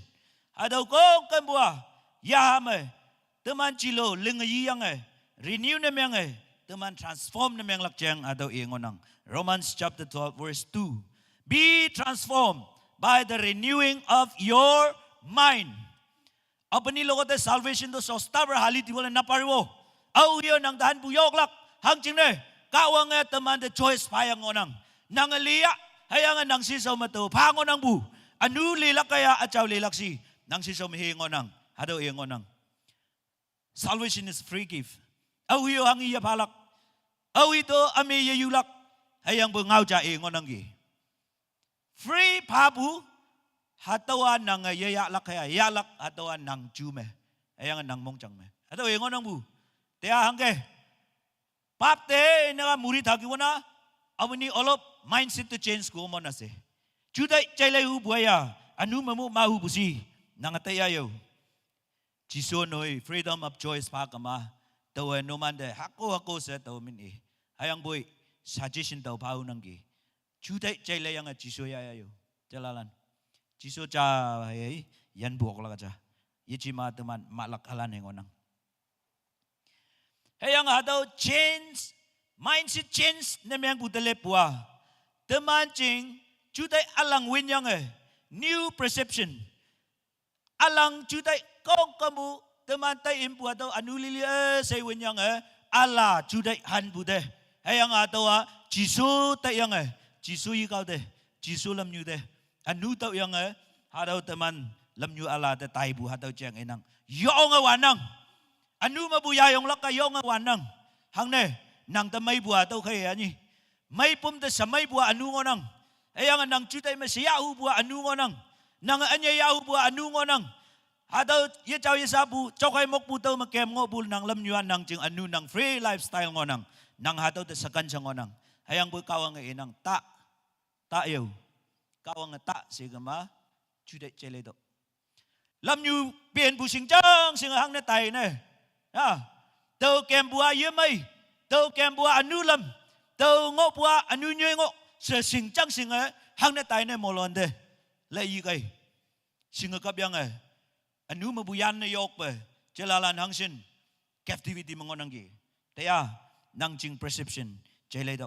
Hatüo khongkümpu a. Yaha me. Teman jilo linge yiyange. Renew ne menge. Teman transform ne menglak jeng hatüo i ngohnang. Romans chapter twelve verse two. Be transformed by the renewing of your mind. Apuni logote salvation to sostabar hali tiwole naparibo. Aohe-o nang te hanpu yoklak. Hangjingne. Kahwange teman te choice phayang ngohnang. Nange liya. Hüyange nang shishao me tao pha ngohnangpu. Ünu lilak kaiye üjao lilak shi. Nang shishao me hi ngohnang. Hatüo i ngohnang. Salvation is free gift. Aohe-o hanghe yephalak. Aohe to üme yeyulak. Hüyangpoi ngao ja i ngohnangki. Free phapu, hatüowa nange yeyahlak hüya, yahlak hatüowa nang ju me. Hüyange nang mongjang me. Hatüo i ngohnangpu. Tea hangke. Pap te, nega muri thaki wona, apuni olop mindset te change ku mon ase. Jutai jailei hupu a ya, ünu memo mahupu shi, nange taiya yo. Jesu noi freedom of choice pha kema, taowe numante hako hako she tao min i. Hüyangpoi suggestion tao pha-u nangki. Jutai jaileiyange Jesu yaya yo. Jalalan. Jesu ja hei, yanpu oklak ja. Yejema teman mahlak halan-e ngohnang. Hüyange hatüo change, mindset change ne mengpu te leppu a. Teman jing, jutai ülang winyange, new perception. Ülang jutai khongkümpu teman tai impu hatüo ünu lili e shei winyange, üla jutai hanpu te. Hüyange hatüowa, Jesu taiyange, Jesu yikao te, Jesu lamnyu te. Ünu tüoyange, hatüo teman lamnyu üla te taipu hatüo jeng inang. Yonge wannang. Ünu mepu yayonglak-a yonge wannang. Hangne, nang te meipu a tüokhei a nyi. Meipum te she meipu a ünu ngohnang. Hüyange nang jutai me she yahhupu a ünu ngohnang. Nange ünyei yahhupu a ünu ngohnang. Hatüo yejao yeshapu, jokhei mokpu tüo me kem ngohpu nang lamnyu a nang jing ünu nang free lifestyle ngohnang. Nang hatüo te shakan she ngohnang. Hüyangpoi Kahwange inang ta, ta yo. Kahwange ta she kema, jutai jailei to. Lamnyu penpu shingjang shinge hangne tai ne. Ya. Tao kempu a yemei. Tao kempu a ünu lam. Tao ngohpu a ünu nyoi ngoh. She shingjang shinge hangne tai ne molon te. Lei yi kei. Shinge kapyange. Ünu mepu yanne yokpe. Jalalan hangshin. Captivity me ngohnangki. Taya, nang jing perception, jailei to.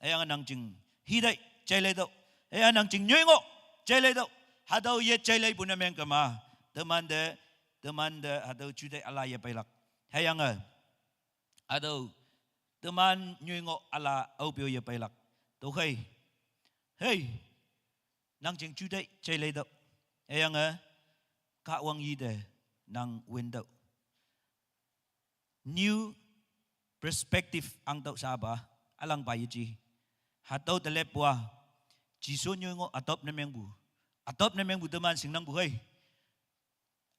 Hüyange nang jing, hitai, jailei to. Hüyange nang jing nyoi ngoh, jailei to. Hatüo ye jaileipu ne meng kema. Temante, temante, hatüo jutai üla yepeilak. Hüyange, hatüo, teman nyoi ngoh üla aopeo yepeilak. Tüokhei. Hei, nang jing jutai, jailei to. Hüyange, Kahwang yi te, nang win to. New perspective angtüoh shapa, ülangpa yeji. Hatüo te leppu a, Jesu nyoi ngoh adopt ne mengpu. Adopt ne mengpu teman shingnangpu hei.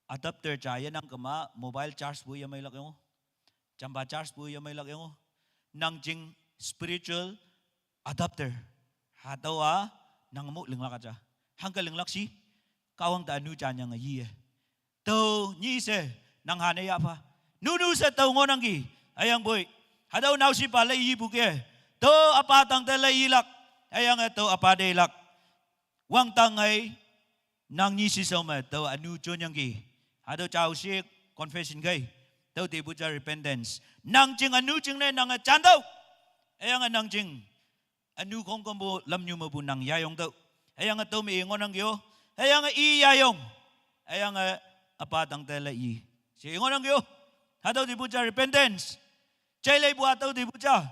Adapter ja yenang kema mobile charge pu yemeilak yong. Jampa charge pu yemeilak yong. Nang jing spiritual adapter. Hatüowa nang mo linglak ja. Hangke linglak shi. Kahwang te ünu janyange yi e. Tüo nyi she, nang hane yahpha. Nunu she tüo ngohnangki, hüyangpoi. Hatüo naoshipa lei yipu ke. Tüo üpa tangte lei yilak. Hüyange tüo üpa te yilak. Wangtang ei, nang nyi shishao me, tüo ünu jonyangki. Hatüo jao shi confession kei. Tüo tepu ja repentance. Nang jing ünu jingne nange jantüoh. Hüyange nang jing ünu khongkümpu lamnyu mepu nang yayong tüoh. Hüyange tüome i ngohnangki o. Hüyange i yayong. Hüyange üpa tangte lei yi. She ngohnangki o. Hatüo tepu ja repentance. Jaileipu hatüo tepu ja.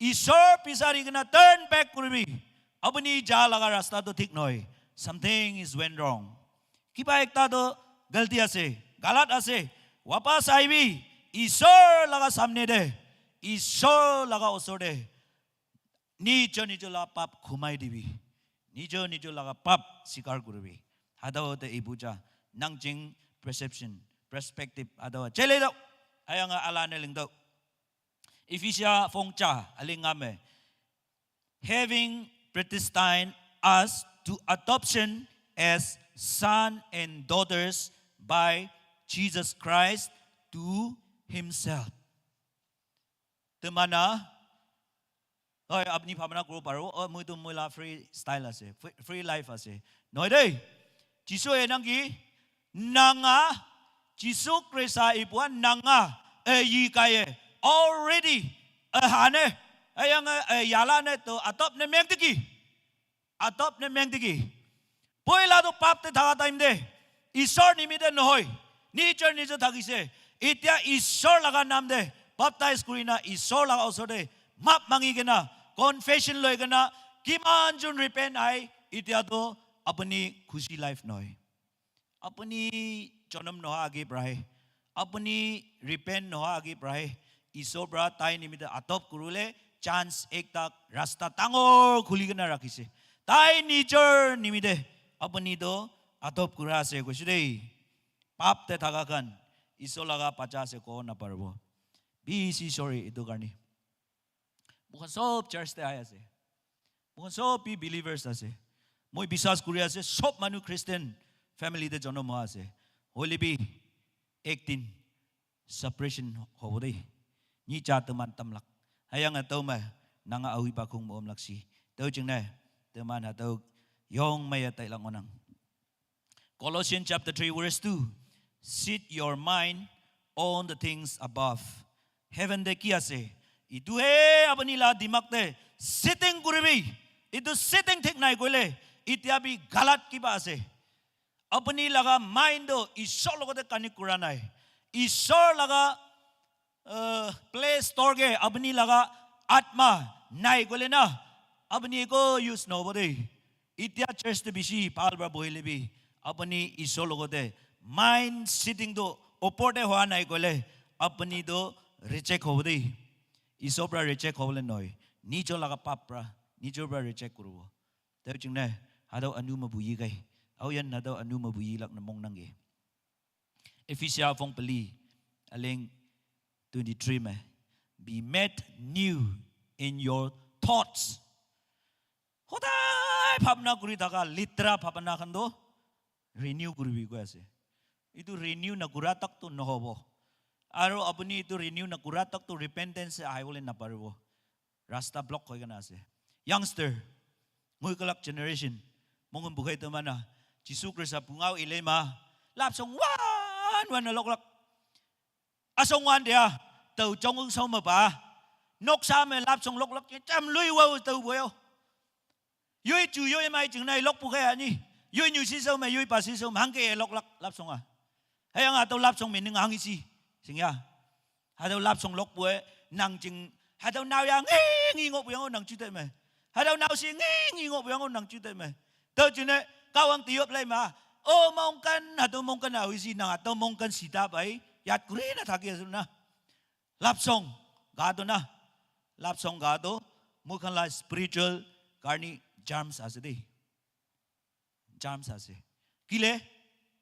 Ishwar pisari kena turn back kuribi. Apuni ja laga rasta to thik nohoi. Something is went wrong. Kiba ekta to galti ase, galat ase. Wapas ahibi, Ishwar laga samne te. Ishwar laga osor te nijo nijo laga pap khumai dibi. Nijo nijo laga pap sikar kuribi. Hatao te ibu ja nangjing perception, perspective hatao chele do. Ayang ala ne ling do. Ephesia phong cha aling ngam e. Having predestined us to adoption as son and daughters by Jesus Christ to himself. Temana, oi, apni bhabna kuro paro, oh, moi tu moi la free style ase, free, free life ase. Nohoi de, Jisu e nang ki, nanga, Jisu Krista ipua nanga, e yi kai e, already, e hane, e yang e, e yala ne to, adopt ne meng tiki. Adopt ne meng tiki. Poila to pap te thaka time te, Ishwar nimite nohoi. Nijo nijo thakise. Itia Ishwar laga nam te baptize kurina Ishwar laga osor te map mangi kena, confession loi kena, kiman jun repent ai, itia to apuni khushi life nohoi. Apuni jonom noha age pra he. Apuni repent noha age pra he. Ishwar pra tai nimite adopt kurule chance ekta rasta dangor khuli kena rakhise. Tai nijor nimite apuni to adopt kura ase koise dei. Pap te thaka khan Ishwar laga bacha ase kobo naparibo. Bishi sorry etu karne. Moikhan sob church te ahi ase. Moikhan sob bi believers ase. Moi biswas kuri ase, sob manu Christian family te jonom hoa ase. Hoile bi, ek din separation hobo dei. Ni cha teman tamlak. Hayang atau ma, nanga awi pa khung mo omlak si. Tau jing nai, teman hatau yong maya tai lang onang. Colossians chapter three, verse two. Set your mind on the things above. Heaven te ki ase? Itu he apuni la dimag te setting kuribi. Itu setting thik nai koile, itia bi galat kiba ase. Apuni laga mind to Ishwar logote connect kura nai. Ishwar laga uh, place store ke apuni laga atma nai koile na, apuni eko use nohobo dei. Itia church te bishi bhal pra bohile bi, apuni Ishwar logote mind setting to opor te hoa nai koile, apuni to reject hobo dei. Ishwar pra reject hobole nohoi. Nijo laga pap pra, nijo pra reject kuribo. Tau jing nai, hatau anu ma buyi kai. Au yan hatau anu ma buyi lak na mong nang ge. Ephesia phong peli, aling twenty-three me, be made new in your thoughts. Hodai bhabna kuri thaka litra bhabna khan to renew kuribi koi ase. Itu renew na kura tak to nohobo. Aru apuni itu renew na kura tak to repentance se ahibole naparibo. Rasta block hoi kena ase. Youngster, ngui kalak generation, mongun bukhai to mana, Jisu Krista pungau ile ma, lap song wan wan na lok lak. Asong wan dia, tau jong ung song ma ba, nok sa me lap song lok lak, cham lui wa tau boyo. Yoi chu yoi mai jing nai lok pu kaya ni. Yoi nyu si so me, yoi pa si so me, hang ke lok lak, lap song a. Hayang atau lap song me ning hang si, sing ya. Hatau lap song lok pue, nang jing, hatau nau ya ngi ngi ngok puyang nang chute me. Hatau nau si ngi ngi ngok puyang nang chute me. Tau chune, kawang tiop lai ma. O mongkan, hatau mongkan au isi nang hatau mongkan sita bai. Yat kuri na thaki asu na. Lap song, ga do na. Lap song ga do, mukhan la spiritual karni germs ase dei. Germs ase. Kile?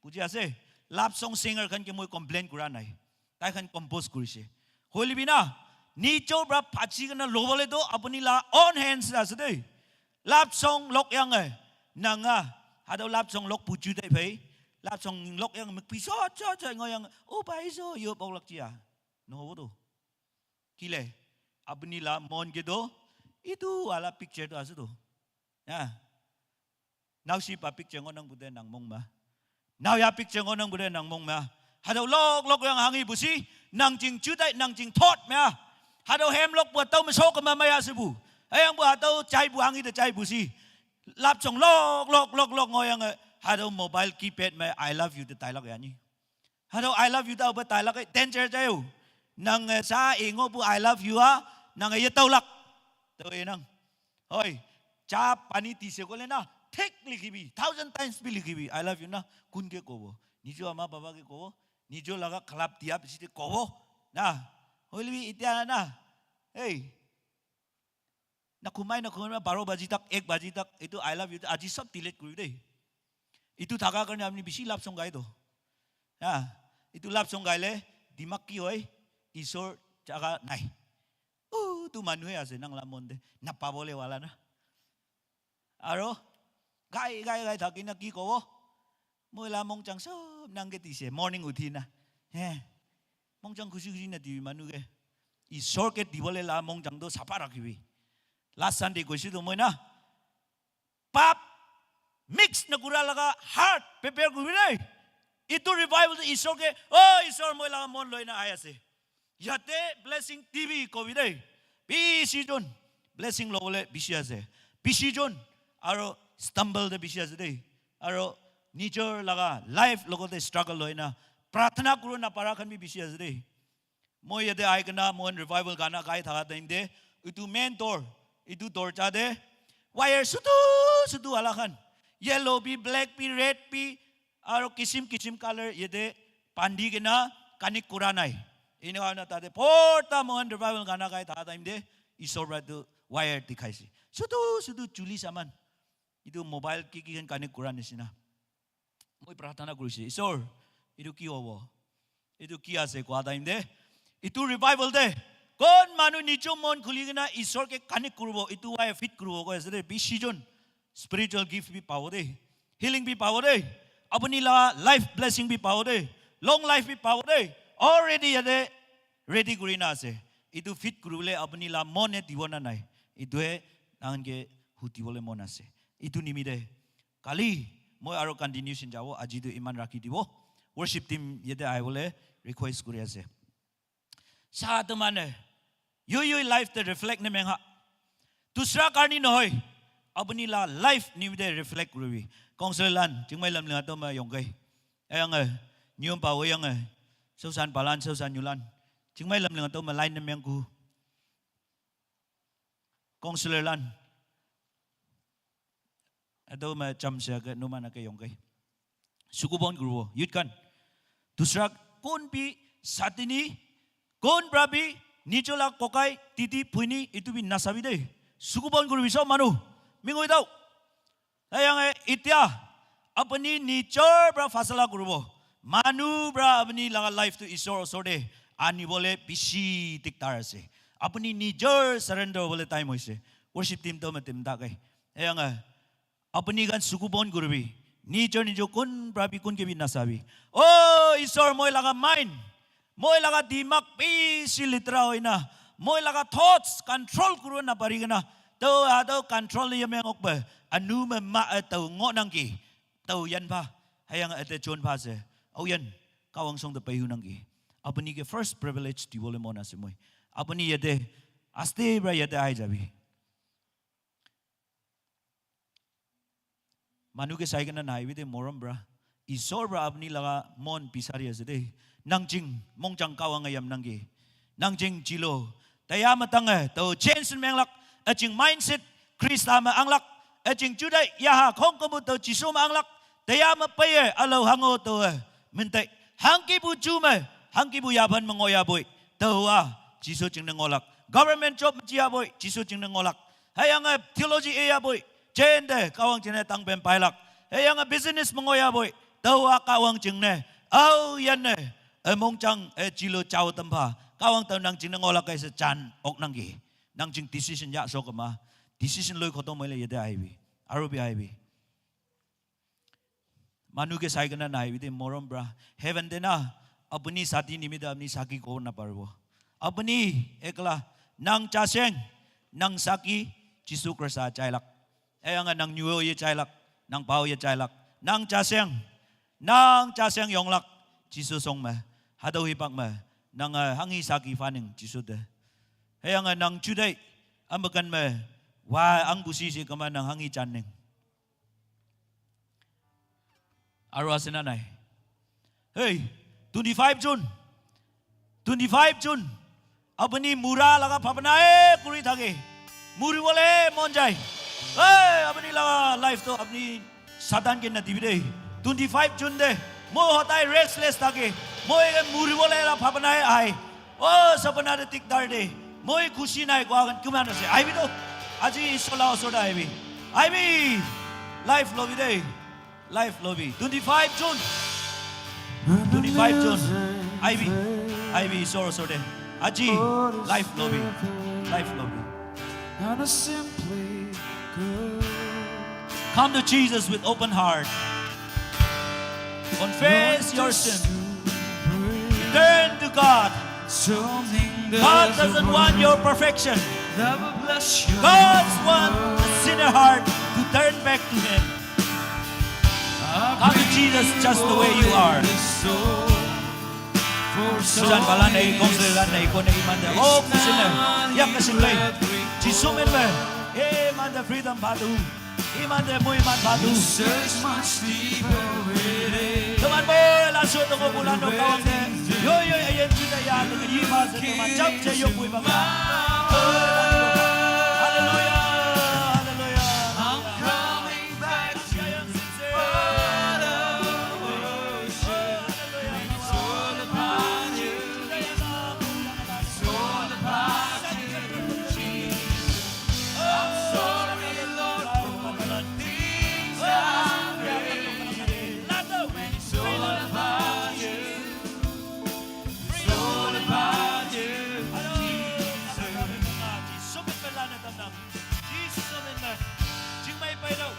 Buji ase? Love song singer khan ke moi complain kura nai. Tai khan compose kurise. Hoile bi na, nijo pra phachi kana lobole to apuni la own hands ase dei. Love song lok yang e. Nanga, hatau love song lok puchu dei phai. Love song lok yang mek piso cho cho ngo yang, "Oh, bai so, yo bok lak chia." No bo to. Kile? Apuni la mon ke to, itu wala picture to ase to. Ya. Nau si pa picture ngo nang bude nang mong ma. Nau ya picture ngo nang bude nang mong ma. Hatau lok lok yang hangi busi, nang jing chutai, nang jing thot ma. Hatau hem lok bu hatau me sok ma ma ya se bu. Ayang bu hatau chai bu hangi de chai busi. Lap song lok lok lok lok ngo yang, eh, hatau mobile keypad me I love you de tai lok ya ni. Hatau I love you tau ba tai lak, eh, danger jayo. Nang, eh, sa ingo pu I love you a, nang, eh, ye tau lak. Tau, eh, nang. Hoi, cha pani ti se kole na, thik likhibi, thousand times bi likhibi, "I love you" na, kun ke kobo? Nijo ama baba ke kobo, nijo laga khalap dia pisi te kobo. Na, hoile bi itia na, Hey, nakhumai nakhumai baro baji tak, ek baji tak, itu I love you, aji sab delete kuribi dei. Itu thaka karne apni bishi love song gai to. Ha, itu love song gaile, dimak ki hoi, Isor jaga nai. Oh, tu manu he ase, nang la mon de, napabole wala na. Aro, gai, gai, gai thaki na ki kobo. Moi la mongchang sob nang ke dise, morning uthi na. He, mongchang khushi khushi na dibi manu ke. Isor ke dibole la mongchang to sapa rakhibi. Last Sunday koisu to moi na. Pap mix nakura laga heart prepare kuribi dei. Itu revival tu Isor ke, oh Isor moi laga mon loi na ai ase. Yate blessing dibi kobi dei. Bishi jon blessing lobole bishi ase. Bishi jon aro stumble de bishi ase dei. Aro nijor laga life logote struggle loi na prarthana kuru na para khan bi bishi ase dei. Moi yate ai kena moi revival gana gai thaka time de, itu main door, itu dorja de, wire sutu sutu wala khan, yellow bi, black bi, red bi, aro kisim kisim color yate bandi kena connect kura nai. Ina na tate porta moi revival gana gai thaka time de, Isor pra tu wire dikhaise. Sutu sutu chuli saman. Itu mobile ki ki khan connect kura nisina. Moi prarthana kurise, Isor, itu ki hobo? Itu ki ase koa time de? Itu revival de kon manu nijo mon khuli kena Isor ke connect kuribo, itu wai fit kuribo koi ase de. Bishi jon spiritual gift bi pabo de, healing bi pabo de, apuni la life blessing bi pabo de, long life bi pabo de. Already yate ready kuri na ase. Itu fit kuribole apuni la mon he dibo na nai? Itu he tahan ke hudibole mon ase. Itu nimite kali moi aro continuation jabo, aji tu iman rakhi dibo. Worship team yate ahibole request kuri ase. Sa tu mane, yoi yoi life te reflect ne mengha. Dusra karni nohoi, apuni la life nimite reflect kuribi. Council lan, chingmai lam linga to ma yongkai. Ayang eh, nyum pa wo yang eh, sosan palan, sosan nyulan. Chingmai lam linga to ma line ne mengku. Counselor lan. Ado ma cham se ke numa na ke yong kai. Sukubon guru youth kan. Dusra kon bi satini, kon pra bi nichola kokai titi puini itu bi nasabi de. Sukubon guru bi so manu. Mingoi dau. Ayang eh, itia apuni nijor pra fasala kuribo. Manu pra apuni laga life tu Isor osor te anibole bishi diktar ase. Apuni nijor surrender hobole time hoise. Worship team to matim dakai. Ayang eh, apuni kan sukubon kuribi. Nijor nijor kun pra bi kun ke bi nasabi. Oh, Isor moi laga mind. Moi laga dimak bishi litra hoina, moi laga thoughts control kuru na pari kena, to ado control ye meng ok ba, anu me ma eh, to ngo nang ki, to yan pha, hayang ate chon pha se, au yan, kawang song te pai hu nang ki. Apuni ke first privilege dibole mon ase moi. Apuni yate, aste pra yate ai jabi. Manu ke sai kena nai bi de morom pra. Isor pra apuni laga mon bisari ase de. Nang jing, mong jang kawang ayam nang ke. Nang jing jilo. Taya matang eh, to change menglak. Ajing mindset, Krista ma anglak. Ajing judai, yaha khong komu to Jisu ma anglak. Taya ma paye, alo hango to eh. Mentai, hangki bu ju me, hangki bu yaban mengoya boy. To ah, Jisu jing ngolak. Government job jia boy, Jisu jing ngolak. Hayang eh, theology e ya boy. Chen de, kawang jing ne tang pen pailak. Hayang eh, business mengoya boy. To ah, kawang jing ne. Au yan ne. Eh, mong jang, eh, jilo chao tempa. Kawang tau nang jing ngolak eh, se chan, ok nang ki. Nang jing decision ya so kama. Decision loi khotom le yete aibi. Aru bi aibi. Manu ke sai kena nai bi de morom pra. Heaven de na, apuni sati nimite apuni saki ko na paribo. Apuni ekla, nang chaseng, nang saki, Jisu Krista chailak. Ayang nang nyuo ye chailak, nang pao ye chailak. Nang chaseng, nang chaseng yonglak, Jisu song me. Hadau hipak me, nang eh, hangi saki faning, Jisu de. Ayang nang judai, ambakan me, wa ang busi si kama nang hangi chaning. Aru ase na nai? Hey, twenty-five June. Twenty-five June. Apuni mura laga bhabna e kuri thake. Muribole mon jai. Hey, apuni laga life to apuni Satan ke na dibi de. Twenty-five June de. Moi hodai restless thake. Moi ke muribole la bhabna e ai. Oh, sapna de dikdar de. Moi khushi nai koa khan kiman ase? Aibi toh. Aji Isor la osor te aibi. Aibi. Life lobi de. Life lobi. Twenty-five June. Twenty-five June. Aibi. Aibi Isor osor te. Aji. Life lobi. Life lobi. And a simply good. Come to Jesus with open heart. Confess your sin. Turn to God. God doesn't want your perfection. God wants a sinner heart to turn back to Him. Come to Jesus just the way you are. Sojan balan nei, kong se lan nei, kone iman de. Oh, kusin ne. Yak kusin lei. Jisu min me. Eh, iman de freedom badu. Iman de mu iman badu. Teman mo la so to ko bulan no kawang de. Yo, yo, ayen chuna ya, yi ma se teman jam che yo kui baba. Hallelujah, hallelujah. I'm coming back to you. It's all about you. It's all about you, Jesus. I'm sorry, Lord, for the things I made. It's all about you. It's all about you, Jesus.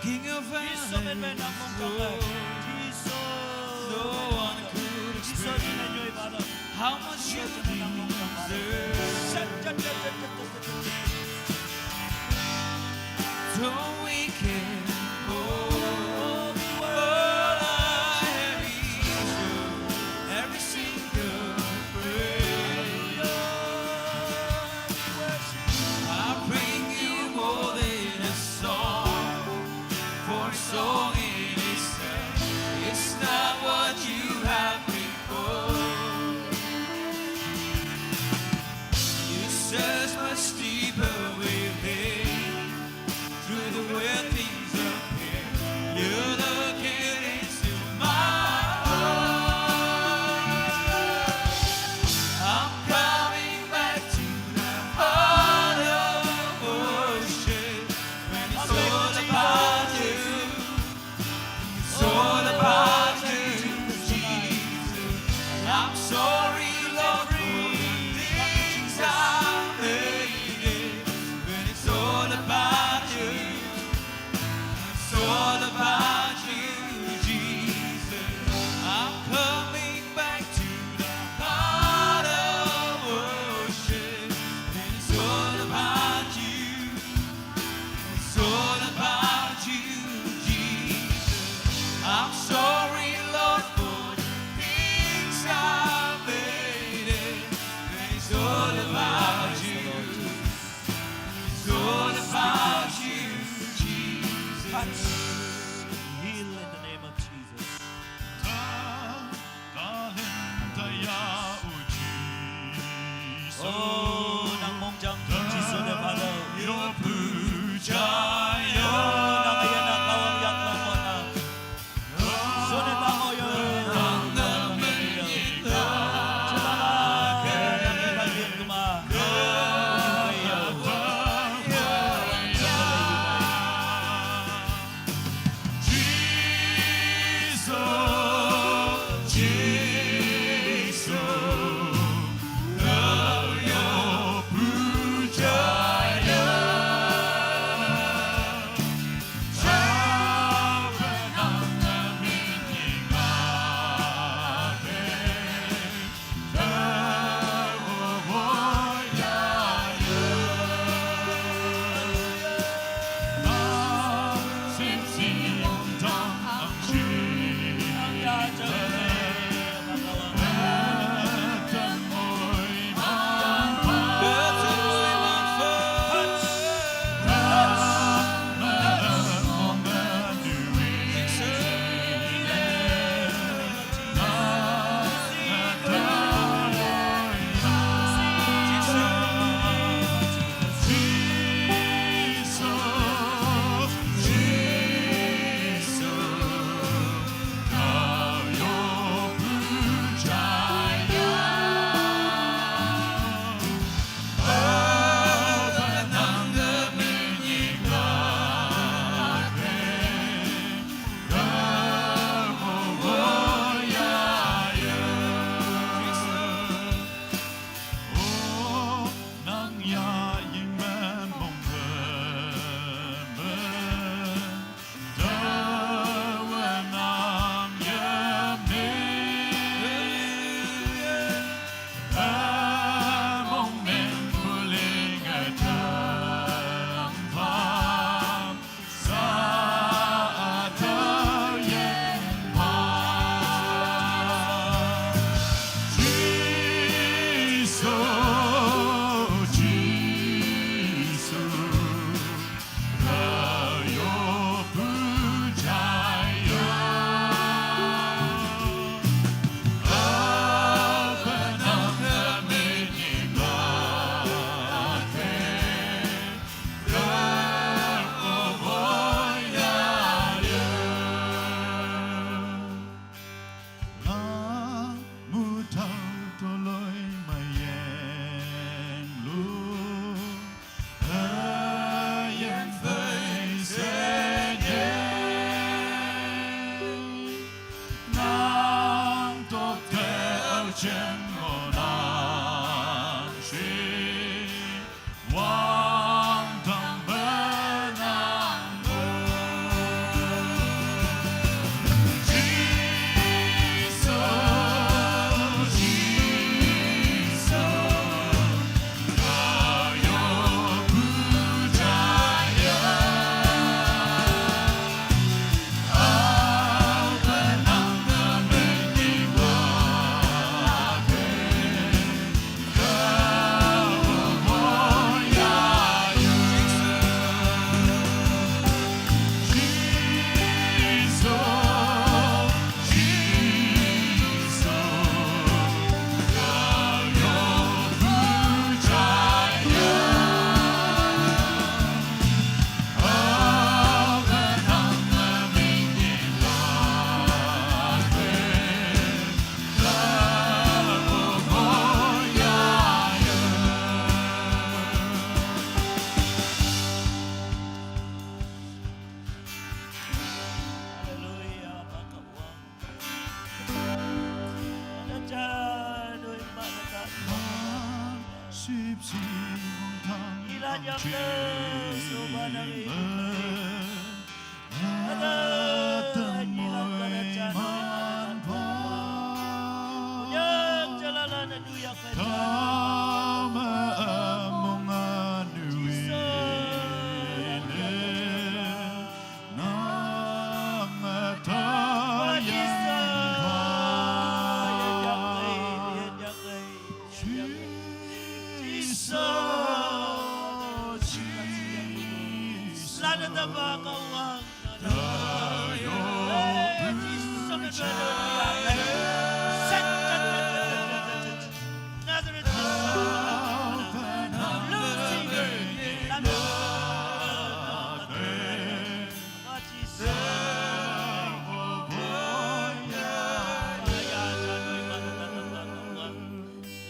King of heaven, Lord, no one could explain how much you deserve. Though we can hold all our heavy issue, every single praise. I bring you more than a song, for a song in itself is not what you have before. You search much deeper within. Through the way things appear, you're looking into my heart. I'm coming back to the heart of worship when it's all about you. It's all about you, Jesus. And I'm sorry, Lord, for the things I made it. Ilan yang ke soba nang i. Ada ilan ka na chano iman. Yang jalala na duyak ka. Tama among anu. Nang atayan.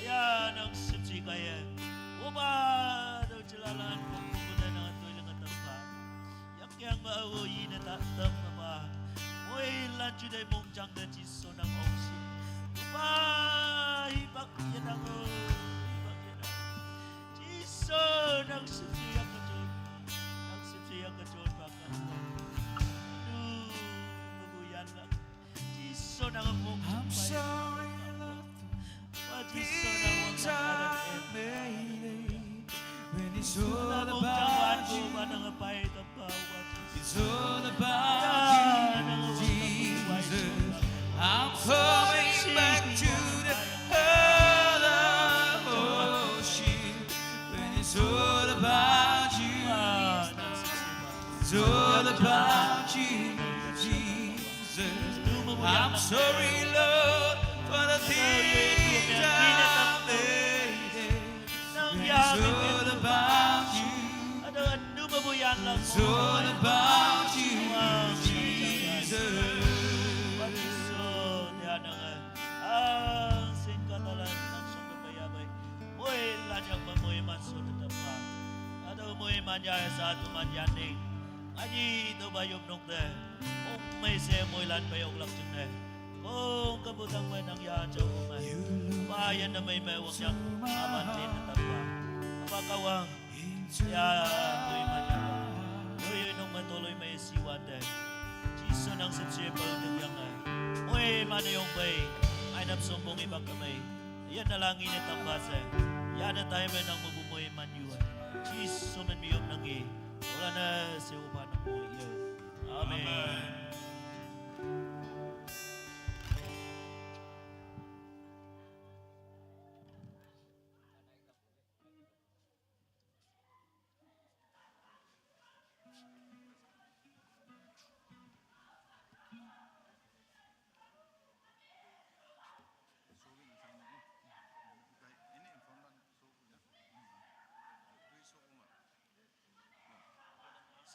Ya, nang sipsi kaya. Oba, daw jalalan, kung pupunta na nga toy lang at ang pa. Yak yang maawo, yinatatam na pa. Oy, lanju day mong jang na jiso nang ongsi. Oba, hibak yan ang o, hibak yan ang. Jiso nang sipsi yak kachon. Nang sipsi yak kachon, baka. Nu, mabuyan lang. Jiso nang mong jang pa. I'm sorry, Lord, for the things I made. When it's all about you, it's all about you, Jesus. I'm coming back to the heart of worship. When it's all about you, it's all about you, Jesus. I'm sorry, Lord, for the things I made. It's all about you. It's all about you, Jesus. Ang singkatalan ng sungkapayabay. Moy lajang mamoy man so tatapa. Ado moy man ya sa tuman yaning. Aji to bayom nung te. Kung may se moy lan bayok lak jing ne. Kung kabutang may nang ya jaw kung may. Bayan na may may wak yang aman din na tapa. Apa kawang. Ya, moy man ya. Moy nung matuloy may siwate. Jiso nang sipsipal deng yang ay. Moy man yung bay. Ay napsumbong ibang kamay. Yan na lang init ang basa. Yan na tayo man ang mabumoy man yun. Jiso man miyom nang i. Wala na si upa ng moy yun. Amen. Amen.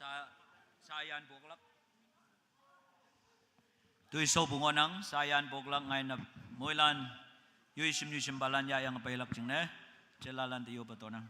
Sa, sayan buklak. Tui so bungonang, sayan buklak ngai na moylan, yui sim yui sim balan ya yang pailak jing ne, jelalan tiyo patonang.